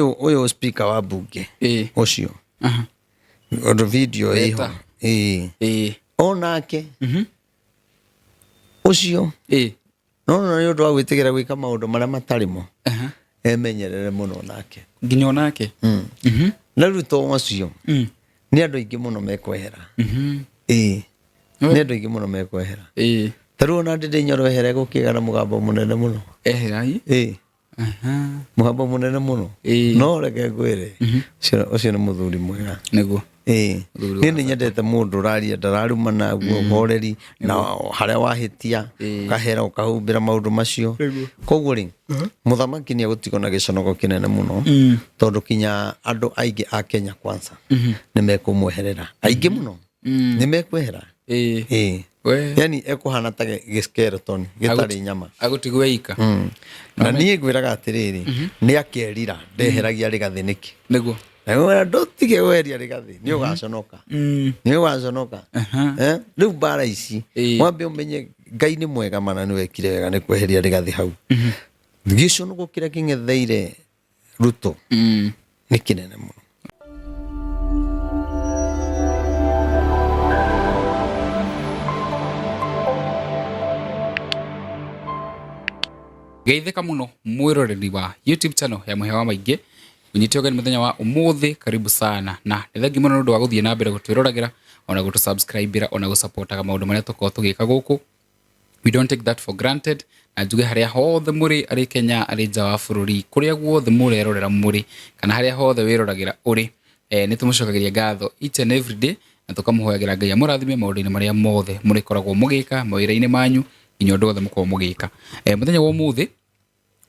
Ũyũ speaker wa mbunge ũcio ũndũ video ĩho. Eta. Ĩĩ. Onake ũcio no no nĩ ũndũ wa gwĩtigĩra gwĩka maũndũ marĩa matarĩ mo, emenyerere mũno nake. Nginya onake. Na rĩu to acio, nĩ andũ aingĩ mũno mekwehera. Ĩĩ, nĩ andũ aingĩ mũno mekwehera. Ta rĩu ona Ndĩndĩ Nyoro ehere gũkĩgĩa na mũgambo mũnene mũno. Eherai. Ĩĩ, mũgambo mũnene mũno. No reke ngwĩre, ũcio nĩ mũthuri mwega. Nĩguo. Ĩĩ. Mũthuri. Niĩ nĩ nyendete mũndũ ũraria, ndararumana, guo horeri, na harĩa wahĩtia ũkahera ũkahumbĩra maũndũ macio. Koguo rĩ, mũthamaki nĩ egũtigwo na gĩconoko kĩnene mũno, tondũ kinya andũ aingĩ a Kenya Kwanza nĩ mekũmweherera, aingĩ mũno nĩ mekwehera. Ĩĩ. We. Yani ekũhana ta gĩskeleton gĩtarĩ nyama. Agũtigwo ika. Na niĩ ngwĩraga atĩrĩrĩ, nĩ akerira ndeheragia Rĩgathĩ nĩkĩ. Na ngwĩra ndũtige weheria Rĩgathĩ, nĩ ũgaconoka, nĩ ũgaconoka. Eh, rĩu mbara ici, wambe ũmenye Ngai nĩ mwega mana nĩ wekire wega nĩ kweheria Rĩgathĩ hau. Gĩconoko kĩrĩa kĩng'etheire Ruto nĩ kĩnene mũno. Geithĩka mũno mwĩroreri wa YouTube channel ya Mũhĩa wa Maingĩ, ũnyite ũgeni mũthenya wa ũmũthĩ, karibu sana, na nĩ thengi mũno nĩ ũndũ wa gũthiĩ na mbere gũtwĩroragĩra, ona gũtũ-subscribe-ĩra, ona gũsupportaga maũndũ marĩa tũkoragwo tũgĩka gũkũ. We don't take that for granted. Na njuge harĩa hothe mũrĩ, arĩ Kenya, arĩ nja wa bũrũri, kũrĩa guothe mũrerorera mũrĩ, kana harĩa hothe wĩroragĩra ũrĩ, nĩ tũmũcokagĩria ngatho each and every day, na tũkamũhoyagĩra Ngai amũrathime maũndũ-inĩ marĩa mothe mũrĩkoragwo mũgĩka mawĩra-inĩ manyu, nginya ũndũ wothe mũkoragwo mũgĩka. Mũthenya wa ũmũthĩ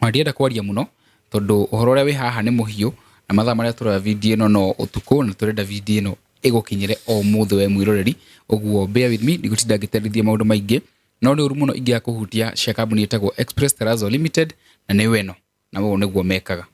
ona ndienda kwaria mũno, tondũ ũhoro ũrĩa wĩ haha nĩ mũhiũ, na mathaa marĩa tũroya video ĩno no ũtukũ, na tũrenda video ĩno ĩgũkinyĩre o ũmũthĩ we mwĩroreri. Ũguo bear with me, ndigũtinda ngĩterithia maũndũ maingĩ, no nĩ ũru mũno ingĩaga kũhutia cia kambuni ĩtagwo Express Terrazzo Limited, na nĩyo ĩno, na ũũ nĩguo mekaga.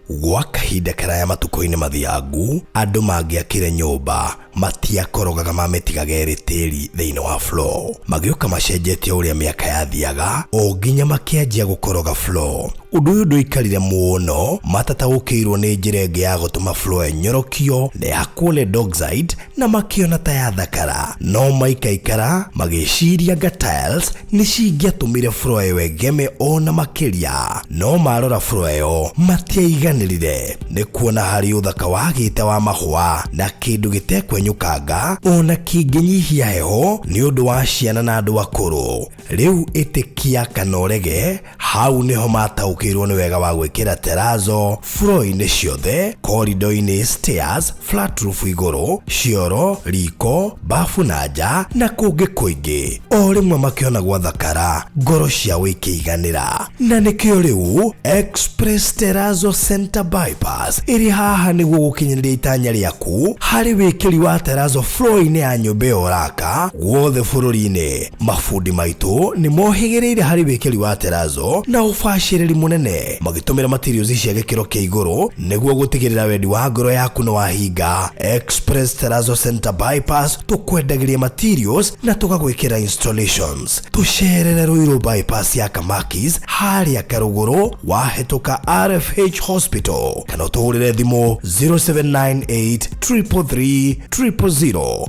Gwa kahinda karaya matukũ-inĩ mathiangu, andũ mangĩakire nyũmba matiakorogaga mamĩtigaga ĩrĩ tĩri thĩinĩ wa floor. Magĩũka macenjetie ũrĩa mĩaka yathiaga o nginya makĩanjia gũkoroga floor. Ũndũ ũyũ ndũikarire mũno matataũkĩirwo nĩ njĩra ĩngĩ ya gũtũma floor ĩnyorokio na ĩhakwo lead oxide na makĩona ta yathakara. No maikaikara magĩciria anga tiles nĩ cingĩatũmire floor ĩyo ĩgeme o na makĩria. No marora floor ĩyo matiaiganĩrire nĩ kuona harĩ ũthaka wagĩte wa mahũa na kĩndũ gĩtekwenyũkanga o na kĩngĩnyihia heho nĩ ũndũ wa ciana na andũ akũrũ. Rĩu ĩtĩkia kana ũrege, hau nĩho mataũkĩirwo nĩ wega wa gwĩkĩra terrazzo floor-inĩ ciothe, corridor-inĩ, stairs, flat roof igũrũ, cioro, riko, bafu na nja na kũngĩ kũingĩ. O rĩmwe makĩona gwathakara, ngoro ciao ikĩiganĩra. Na nĩkĩo rĩu Express Terrazzo Center Bypass ĩrĩ haha nĩguo gũkinyanĩria itanya rĩaku harĩ wĩkĩri wa terrazzo floor-inĩ ya nyũmba ĩyo ũraka guothe bũrũri-inĩ. Mabundi maitũ nĩ mohĩgĩrĩire harĩ wĩkĩri wa terrazzo na ũbacĩrĩri mũnene magĩtũmĩra materials cia gĩkĩro kĩa igũrũ nĩguo gũtigĩrĩra wendi wa ngoro yaku nĩ wahinga. Express Terrazzo Center Bypass tũkwendagĩria materials na tũgagwĩkĩra installations. Tũcerere Ruiru Bypass ya Kamakis harĩa Karũgũrũ wahĩtũka RFH Hospital kana ũtũhũrĩre thimũ 0798 333 000.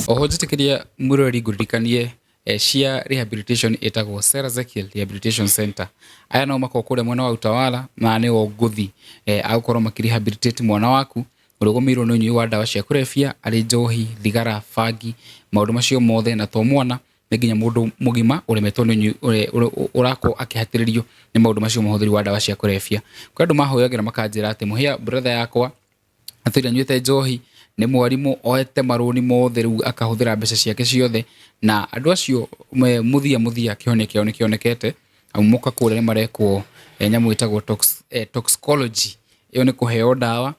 Oho njĩtĩkĩria mwĩroreri ngũririkanie cia rehabilitation ĩtagwo Sarah Ezekiel Rehabilitation Center. Aya no makorwo kũrĩa mwena wa Utawala na nĩo ngũthi agũkorwo makĩ rehabilitate mwana waku ũrĩa ũgũmĩirwo nĩ ũnyui wa ndawa cia kũrebia, arĩ njohi, thigara, bangi, maũndũ macio mothe, na to mwana, nĩ nginya mũndũ mũgima ũremetwo nĩ ũnyui, ũrakorwo akĩhatĩrĩrio nĩ maũndũ macio ma ũhũthĩri wa ndawa cia kũrebia. Kwĩ andũ mahoyagĩra makanjĩra atĩ Mũhĩa, brother yakwa atũire anyuĩte njohi, nĩ mwarimũ oete marũni mothe, rĩu akahũthĩra mbeca ciake ciothe, na andũ acio mũthia mũthia kĩhonia kĩao nĩ kĩonekete, amu moka kũrĩa nĩ marekwo nyamũ ĩtagwo toxicology. Ĩyo nĩ kũheo ndawa,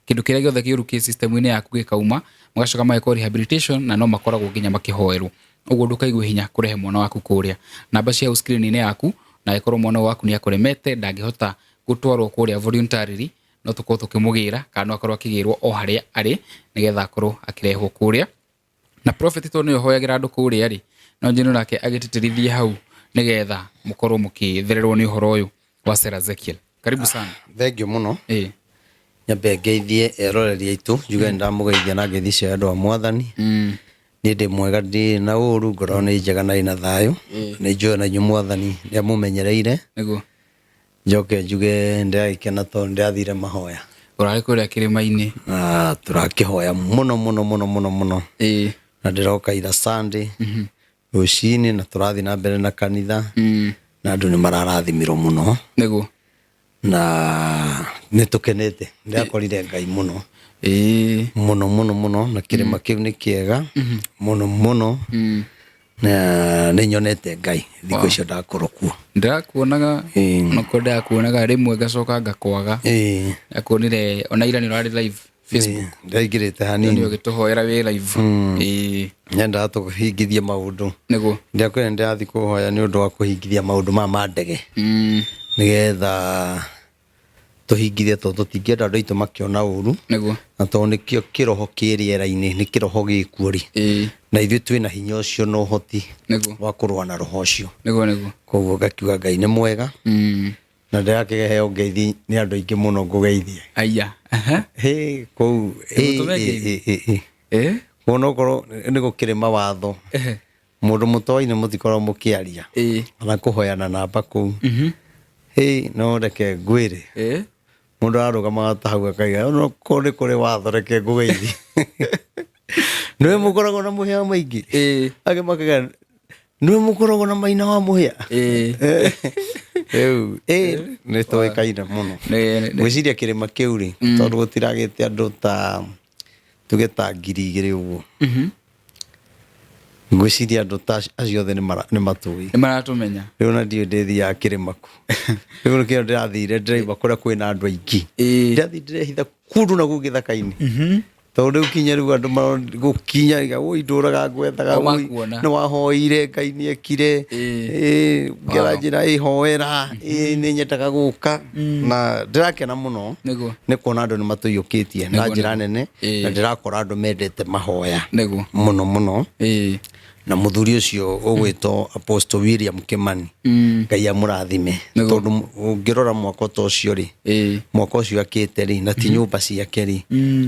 kĩndũ kĩrĩa gĩothe kĩũru kĩ system-inĩ yaku gĩkauma, magacoka magekwo rehabilitation, na no makoragwo nginya makĩhoerwo. Ũguo ndũkaigue hinya kũrehe mwana waku kũrĩa. Namba cia hau screen-inĩ yaku, na angĩkorwo mwana waku nĩ akũremete, ndangĩhota gũtwarwo kũrĩa voluntarily, no tũkorwo tũkĩmũgĩra, kana no akorwo akĩgĩrwo o harĩa arĩ, nĩgetha akorwo akĩrehwo kũrĩa. Na prophet tondũ nĩwe ũhoyagĩra andũ kũrĩa rĩ, no njĩno nake agĩtĩtĩrithie hau Nĩgetha mũkorwo mũkĩthererwo nĩ ũhoro ũyũ wa Sarah Ezekiel. Karibu sana. Thengiũ mũno. Nyambe ngeithie eroreri aitũ, njuge nĩ ndamũgeithia na ngeithi cia andũ a Mwathani. Niĩ ndĩ mwega, ndirĩ na ũru, ngoro nĩ njega na ĩna thayũ. Nĩ njũĩ na inyuĩ Mwathani nĩ amũmenyereire. Njoke njuge ndĩragĩkena tondũ ndĩrathire mahoya. Ũrarĩ kũrĩa kĩrĩma-inĩ. Na tũrakĩhoya mũno mũno mũno mũno mũno. Na ndĩroka ira Sunday rũcinĩ, na tũrathiĩ na mbere na kanitha. Na andũ nĩ mararathimirwo mũno. Na nĩ tũkenete, ndĩrakorire Ngai mũno. Mũno mũno mũno, na kĩrĩma kĩu nĩ kĩega mũno mũno. Na nĩ nyonete Ngai thikũ icio ndakorwo kuo. Ndĩrakuonaga, onakorwo ndĩrakuonaga rĩmwe ngacoka ngakwaga. Ndakuonire ona ira nĩ ũrarĩ live Facebook. Ndaingĩrĩte hanini. Nĩ ũgĩtũhoera wĩ live. Nyendaga tũhingithie maũndũ. Ndĩrakwĩra ndĩrathiĩ kũhoya nĩ ũndũ wa kũhingithia maũndũ maya ma ndege. Nĩgetha tũhingithie, tondũ tũtingĩenda andũ aitũ makĩona ũru. Na tondũ nĩkĩo kĩroho kĩ rĩera-inĩ, nĩ kĩroho gĩkuo rĩ. Na ithuĩ twĩna hinya ũcio na ũhoti wa kũrũa na roho ũcio. Nĩguo nĩguo. Koguo ngakiuga Ngai nĩ mwega. Na ndĩrakĩheo ngeithi nĩ andũ aingĩ mũno ngũgeithie. Aya. Hĩ, kũu. Ĩgũtũme ngeithi? Kuona okorwo nĩ gũkĩrĩ mawatho. Mũndũ mũtoaine mũtikoragwo mũkĩaria. Ona kũhoyana namba kũu. Hĩ, no reke ngwĩre. Mũndũ ararũgamaga ta hau akaiga, no korwo nĩ kũrĩ watho reke ngũgeithie. Nĩwe mũkoragwo na mũhĩa maingĩ. Angĩ makaiga, nĩwe mũkoragwo na maina wa mũhĩa. Rĩu, nĩ tũĩkaine mũno. Ngwĩciria kĩrĩma kĩu rĩ, tondũ gũtiragĩte andũ ta, tuge ta 2000 ũguo. Ngwĩciria andũ ta acio othe nĩ matũĩ. Nĩ maratũmenya. Rĩu ona ndiũĩ ndĩthiaga kĩrĩma kũ. Rĩu nĩkĩo ndĩrathire ndĩraigua kũrĩa kwĩna andũ aingĩ. Ndĩrathiĩ ndĩrehitha kũndũ na kũu gĩthaka-inĩ. Tondũ rĩu kinya rĩu andũ gũkinya iga, woi ndũraga ngwethaga, O woi, makuona. nĩ wahoire, Ngai nĩ ekire. Ngĩra njĩra, hoera, nĩ nyendaga gũka. Na ndĩrakena mũno. Nĩ kuona andũ nĩ matũiyũkĩtie na njĩra nene, na ndĩrakora andũ mendete mahoya. Mũno mũno. Na mũthuri ũcio ũgwĩtwo Apostle William Kimani. Ngai amũrathime. Tondũ ũngĩrora mwako ta ũcio rĩ, mwako ũcio akĩte rĩ, na ti nyũmba ciake rĩ,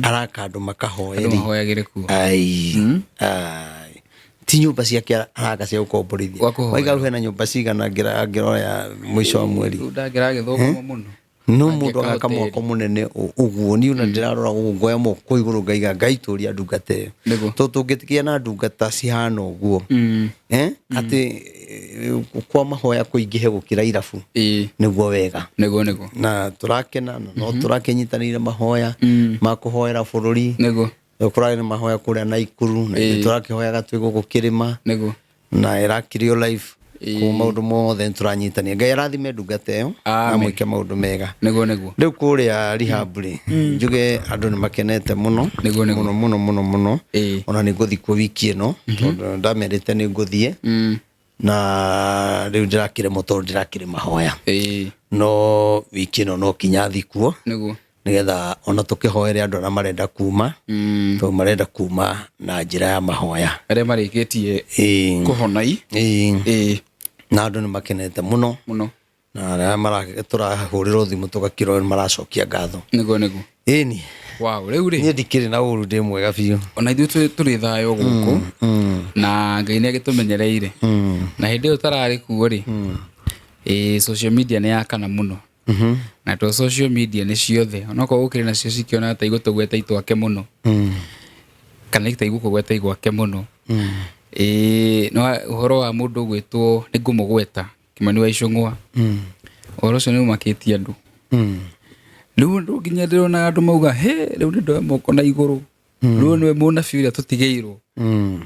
araka andũ makahoe Andũ rĩ. mahoyagĩre kuo. Ai. Ai. Ti nyũmba ciake araka cia gũkomborithia. Gwa kũhoera. Waiga hena nyũmba cigana angĩroya mũico wa mweri. Rĩu ndangĩragĩthũkũma mũno. No Angĩaka mũndũ agaka hoteli. mwako mũnene ũguo, niĩ ona ndĩrarora gũkũ ngoya moko igũrũ ngaiga Ngai tũria ndungata ĩyo. Tondũ tũngĩgĩa na ndungata cihana ũguo, atĩ kwa mahoya kũingĩhe gũkĩra irabu, nĩguo wega. Nĩguo, nĩguo. Na tũrakena, na no tũrakĩnyitanĩire mahoya ma kũhoera bũrũri. Kũrarĩ na mahoya kũrĩa Naikuru, na ithuĩ tũrakĩhoyaga twĩ gũkũ kĩrĩma. Na ĩrakĩrio live. Kũu maũndũ mothe nĩ tũranyitania. Ngai arathime ndungata ĩyo, Amen. na mwĩke maũndũ mega. Nĩguo, nĩguo. Rĩu kũrĩa rehab rĩ, njuge andũ nĩ makenete mũno. Nĩguo, nĩguo. Mũno, mũno, mũno, mũno. Ona nĩ ngũthiĩ kuo wiki ĩno, tondũ ndamerĩte nĩ ngũthiĩ. Na rĩu ndĩrakĩremwo tondũ ndĩrakĩrĩ mahoya. No wiki ĩno no kinya thiĩ kuo. Nĩgetha ona tũkĩhoere andũ arĩa marenda kuma, tondũ marenda kuma na njĩra ya mahoya. Arĩa marĩkĩtie kũhonai. Na andũ nĩ makenete mũno. Mũno. Na arĩa tũrahũrĩrwo thimũ tũgakĩrwo nĩ maracokia ngatho. Nĩguo, nĩguo. Ĩni. Wow, rĩu rĩ. Niĩ ndikĩrĩ na ũru, ndĩ mwega biũ. Ona ithuĩ tũrĩ thayũ gũkũ. Na Ngai nĩ agĩtũmenyereire. Na hĩndĩ ĩyo ũtararĩ kuo rĩ, social media nĩ yakana mũno. Na to social media nĩ ciothe, onokorwo gũkĩrĩ nacio cikĩonaga ta igũtũgweta itwake mũno. Kana ta igũkũgweta igwake mũno. No ũhoro wa mũndũ ũgwĩtwo nĩ ngũmũgweta, Kimani wa Ichung'wa. Ũhoro ũcio nĩ ũmakĩtie andũ. Rĩu andũ nginya ndĩrona andũ mauga, he, rĩu nĩ ndoya moko na igũrũ. Rĩu nĩwe mũnabii ũrĩa tũtigĩirwo.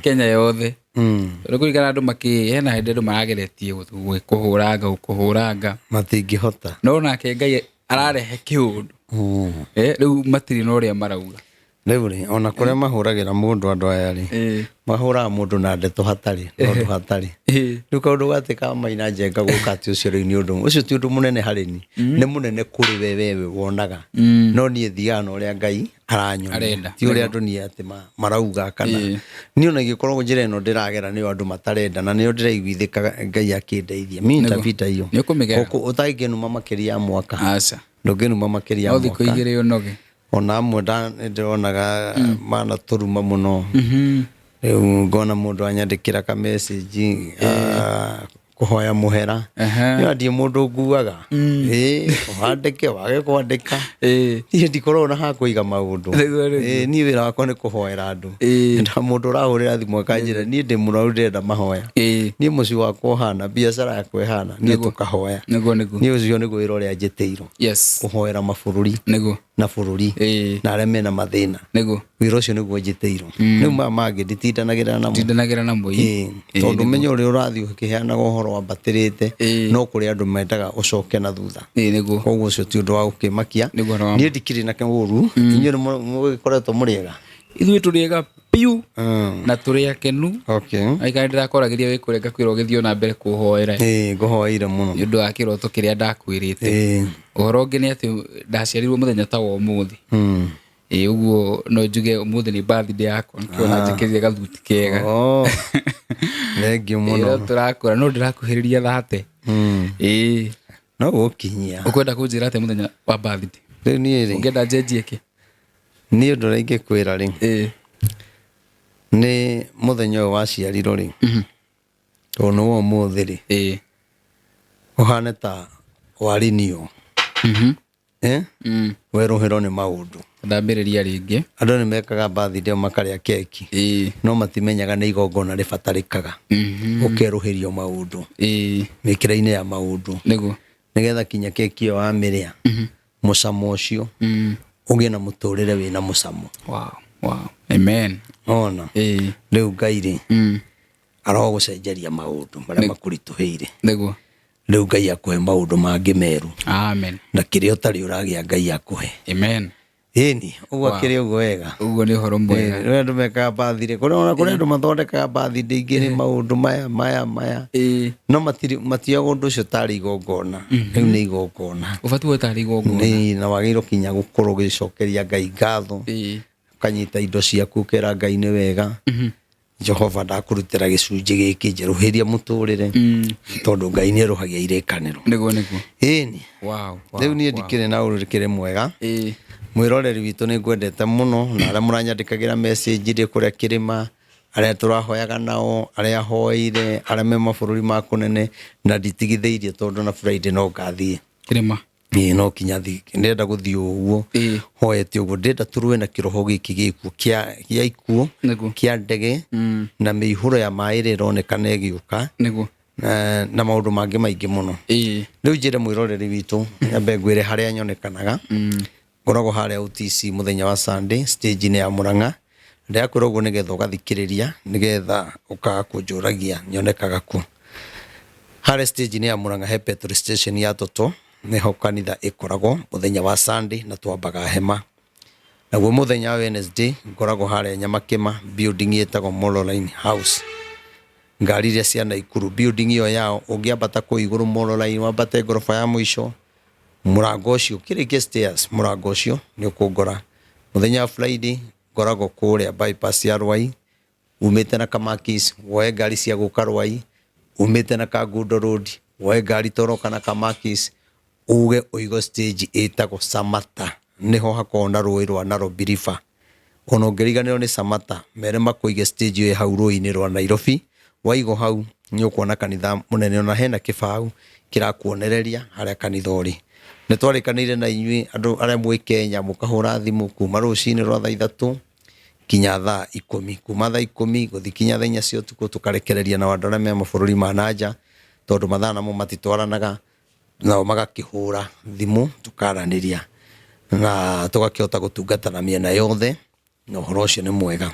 Kenya yothe. Tondũ kũringana andũ makĩ, hena hĩndĩ andũ marageretie kũhũranga, gũkũhũranga. Matingĩhota. No nake Ngai ararehe kĩũndũ. Rĩu matirĩ na ũrĩa marauga. Rĩu rĩ, ona kũrĩa mahũragĩra mũndũ andũ aya rĩ, mahũraga mũndũ na ndeto hatarĩ na ũndũ hatarĩ. Rĩu kaũndũ gatĩ ka Maina Njenga gũka atĩ ũcio rĩu nĩ ũndũ ũcio ti ũndũ mũnene harĩ ni, nĩ mũnene kũrĩ we wewe wonaga, no niĩ thiaga na ũrĩa Ngai aranyonia, Arenda. ti ũrĩa andũ niĩ atĩ marauga kana niĩ ona ingĩkorwo njĩra ĩno ndĩragera nĩyo andũ matarenda na nĩyo ndĩraiguithĩka Ngai akĩndeithia mi nitapita hiyo. Nĩ ũkũmĩgera. Ũtangĩnuma makĩria ya mwaka. Aca. Ndũngĩnuma makĩria ya No thikũ mwaka. 2 ũnoge. Ona amwe nĩndĩronaga manatũruma mũno. Rĩu ngona mũndũ anyandĩkĩra ka message kũhoya mũhera. Nĩ ndiĩ mũndũ nguaga. Ĩĩ, wandĩke wage kwandĩka. Niĩ ndikoragwo na ha kũiga maũndũ. Nĩguo, nĩguo. Ĩĩ, niĩ wĩra wakwa nĩ kũhoera andũ. Na mũndũ ũrahũrĩra thimũ akanjĩra niĩ ndĩ mũrwaru ndĩrenda mahoya. Niĩ mũciĩ wakwa ũhana, biacara yakwa ĩhana, niĩ tũkahoya. Nĩguo, nĩguo. Niĩ ũcio nĩguo wĩra ũrĩa njĩtĩirwo. Kũhoera mabũrũri. Na bũrũri. Na arĩa mena mathĩna. Wĩra ũcio nĩguo njĩtĩirwo. Rĩu maya mangĩ nditindanagĩra namo. Tindanagĩra namo. Ĩĩ, tondũ ũmenyo ũrĩa ũrathiĩ ũkĩheanaga ũhoro wambatĩrĩte, no kũrĩ andũ mendaga ũcoke na thutha. Nĩguo. Koguo ũcio ti ũndũ wa gũkĩmakia. Nĩguo ũhoro wa Niĩ ndikĩrĩ na ũru, inyuĩ nĩ mũgĩkoretwo mũrĩ ega? Ithuĩ tũrĩ ega biũ na tũrĩ akenu. Aikara ndĩrakoragĩria wĩ kũrĩa ngakwĩra ũgĩthiĩ ona mbere kũhoera. Ĩĩ, ngũhoeire mũno. Nĩ ũndũ wa kĩroto kĩrĩa ndakwĩrĩte. Ũhoro ũngĩ nĩ atĩ ndaciarirwo mũthenya ta wa ũmũthĩ. Ĩĩ, ũguo no njuge ũmũthĩ nĩ birthday yakwa, nĩkĩo na njĩkĩrire gathuti kega. Thengiũ mũno. Ĩĩ, no tũrakũra, no ndĩrakuhĩrĩria 30. Ĩĩ. No gũkinyia. Ũkwenda kũnjĩra atĩa mũthenya wa birthday? Rĩu niĩ rĩ. Ũngĩenda njenjie kĩ? Niĩ ũndũ ũrĩa ingĩkwĩra rĩ. Nĩ mũthenya ũyũ waciarirwo rĩ. Tondũ nĩ wa ũmũthĩ rĩ. Ũhane ta warinio. Werũhĩrwo nĩ maũndũ. Ndambĩrĩria rĩngĩ. Andũ nĩ mekaga birthday makarĩa keki. No matimenyaga nĩ igongona rĩbatarĩkaga. Ũkerũhĩrio maũndũ. Mĩkĩra-inĩ ya maũndũ. Nĩgetha kinya keki ĩyo wamĩrĩa, mũcamo ũcio, ũgĩe na mũtũrĩre wĩna mũcamo. Wow, wow. Amen. Ona. Rĩu Ngai rĩ, arogũcenjeria maũndũ marĩa makũritũhĩire. Rĩu Ngai akũhe maũndũ mangĩ merũ. Amen. Na kĩrĩa ũtarĩ ũragĩa Ngai akũhe. Amen. Ĩni, ũguo akĩrĩ ũguo wega. Ũguo nĩ ũhoro mwega. Rĩu andũ mekaga birthday, kũrĩ ona kũrĩ andũ mathondekaga birthday ingĩ nĩ maũndũ maya, maya, maya. No matioyaga ũndũ ũcio tarĩ igongona. Rĩu nĩ igongona. Ũbatiĩ woe tarĩ igongona. Nĩ, na wagĩrĩirwo kinya gũkorwo ũgĩcokeria Ngai ngatho. Ũkanyita indo ciaku ũkera Ngai nĩ wega. Jehova ndakũrutĩra gĩcunjĩ gĩkĩ njerũhĩria mũtũrĩre. Tondũ Ngai nĩ erũhagia irĩkanĩro. Nĩguo, nĩguo. Ĩni. Wow, wow, Rĩu niĩ wow. ndikĩrĩ na ũru ndikĩrĩ mwega. Mwĩroreri witũ nĩ ngwendete mũno na arĩa mũranyandĩkagĩra message ndĩ kũrĩa kĩrĩma, arĩa tũrahoyaga nao, arĩa hoeire, arĩa me mabũrũri ma kũnene, na nditigithĩirie tondũ na Friday no ngathiĩ. Kĩrĩma. Ĩĩ, no kinya thiĩ. Ndĩrenda gũthiĩ ũguo. Hoete ũguo. Ndĩrenda tũrũe na kĩroho gĩkĩ gĩkuo kĩa ikuũ, kĩa ndege, na mĩihũro ya maĩ ĩrĩa ĩronekana ĩgĩũka. Na maũndũ mangĩ maingĩ mũno. Rĩu njĩre mwĩroreri witũ, nyambe ngwĩre harĩa nyonekanaga. Ngoragwo harĩa OTC mũthenya wa Sunday, stage-inĩ ya Murang'a. Ndĩrakwĩra ũguo nĩgetha ũgathikĩrĩria, nĩgetha ũkaga kũnjũragia nyonekaga kũ. Harĩa stage-inĩ ya Murang'a he petrol station ya Toto, nĩho kanitha ĩkoragwo mũthenya wa Sunday na twambaga hema. Naguo mũthenya wa Wednesday ngoragwo harĩa Nyamakĩma building ĩtagwo Mololine House. Ngari iria cia Naikuru building ĩyo yao ũngĩambata kũu igũrũ Mololine wambate ngoroba ya mũico, mũrango ũcio ũkĩrĩkia stairs mũrango ũcio nĩ ũkũngora. Mũthenya wa Friday ngoragwo kũrĩa bypass ya Ruai, umĩte na Kamakis woe ngari cia gũka Ruai, umĩte na Kangundo Road woe ngari toroka na Kamakis, uge ũigo stage ĩtagwo Samata, nĩho hakoragwo na rũĩ rwa Nairobi River. Ona ũngĩriganĩrwo nĩ Samata, mere makũige stage ĩyo hau rũĩ-inĩ rwa Nairobi, waigwo hau nĩ ũkuona kanitha mũnene, ona hena kĩbaũ kĩrakuonereria harĩa kanitha ũrĩ. Nĩ twarĩkanĩire na inyuĩ andũ arĩa mwĩ Kenya mũkahũra thimũ kuma rũcinĩ rwa thaa 3 kinya thaa 10, kuma thaa 10 gũthiĩ kinya thaa 4 cia ũtukũ, tũkarekereria nao andũ arĩa me mabũrũri ma na nja, tondũ mathaa namo matitwaranaga, nao magakĩhũra thimũ tũkaranĩria na tũgakĩhota gũtungata na mĩena yothe, na ũhoro ũcio nĩ mwega.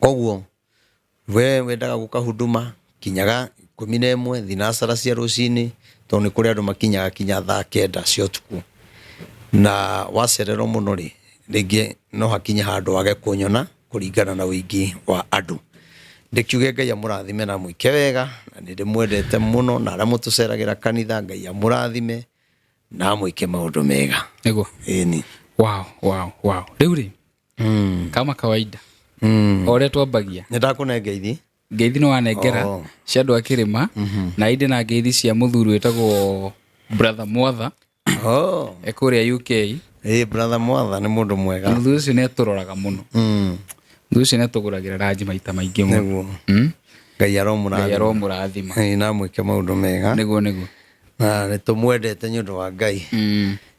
Koguo we wendaga gũka huduma kinyaga 11 thinacara cia rũcinĩ, tondũ nĩ kũrĩ andũ makinyaga kinya thaa 9 cia ũtukũ. Na wacererwo mũno rĩ, Rĩngĩ no hakinye handũ wage kũnyona kũringana na ũingĩ wa andũ. Ndĩkiuge Ngai amũrathime na mwĩke wega, na nĩ ndĩmwendete mũno, na arĩa mũtũceragĩra kanitha, Ngai amũrathime na amwĩke maũndũ mega. Nĩguo. Ĩni. Wow. Rĩu rĩ, kama kawaida, o ũrĩa twambagia, Nĩ ndakũne ngeithi. Ngeithi nĩ wanengera Oh. cia andũ a kĩrĩma, na indĩ na ngeithi cia mũthuri wĩtagwo Brother Mwatha Oh. e kũrĩa UK. Ĩ, Brother Mwatha nĩ mũndũ mwega. Mũthuri ũcio nĩ atũroraga mũno. Mũthuri ũcio nĩ atũgũragĩra ranji maita maingĩ mũno. Nĩguo. Ngai Ngai aromũrathima. aromũrathima. Ĩ, na amwĩke maũndũ mega. Nĩguo. Na nĩ tũmwendete nĩ ũndũ wa Ngai.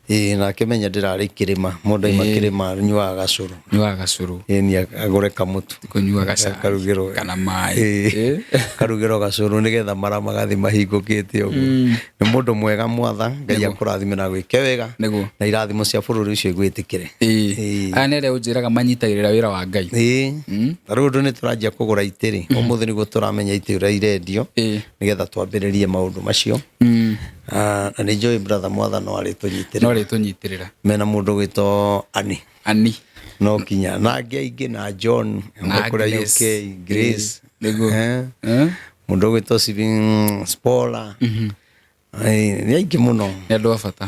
Ĩ, na akĩmenya ndĩrarĩ kĩrĩma, mũndũ aima kĩrĩma nyuaga gacũrũ. Nyuaga gacũrũ. Ĩ, ni agũre kamũtu. Kũnyua gacai Karugĩrwo. kana maĩ. Ĩ, karugĩrwo gacũrũ nĩgetha mara magathi mahingũkĩte ũguo. Nĩ mũndũ mwega Mwatha, Ngai akũrathime na gwĩke wega. Nĩguo. Na irathimo cia bũrũri ũcio igwĩtĩkĩre. Ĩĩ. Aya nĩ arĩa ũnjĩraga manyitagĩrĩra wĩra wa Ngai. Ĩĩ, ta rĩu ũndũ nĩ tũranjia kũgũra itĩ rĩ, ũmũthĩ nĩguo tũramenya itĩ ũrĩa irendio, nĩgetha twambĩrĩrie maũndũ macio. Ah, na nĩ njũĩ Brother Mwatha no arĩtũnyitĩrĩra. No arĩtũnyitĩrĩra. Mena mũndũ ũgwĩtwo Ani. Ani. No kinya na angĩ aingĩ, na John Na kũrĩa Grace. UK, Grace. Nĩguo. Eh. Mũndũ ũgwĩtwo Steven Spola. Nĩ aingĩ mũno. Nĩ andũ a bata.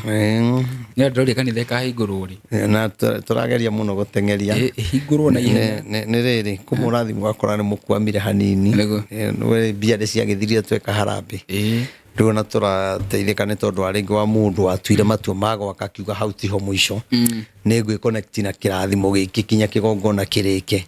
Nĩ andũ ũrĩa kanitha ĩkahingũrwo rĩ. Na tũrageria mũno gũteng'eria. Ĩhingũrwo na ihenya. Nĩ rĩrĩ kũmũra thimũ ũgakora nĩ mũkwamire hanini. Nĩguo. Nĩ mbia nĩ ciagĩthirire tweka harambĩ. Rĩu ona tũrateithĩka nĩ tondũ wa rĩngĩ wa mũndũ watuire matua ma gwaka akiuga hau tiho mũico. Nĩ ngwĩ-connect na kĩrathimo gĩkĩ kinya kĩgongona kĩrĩke.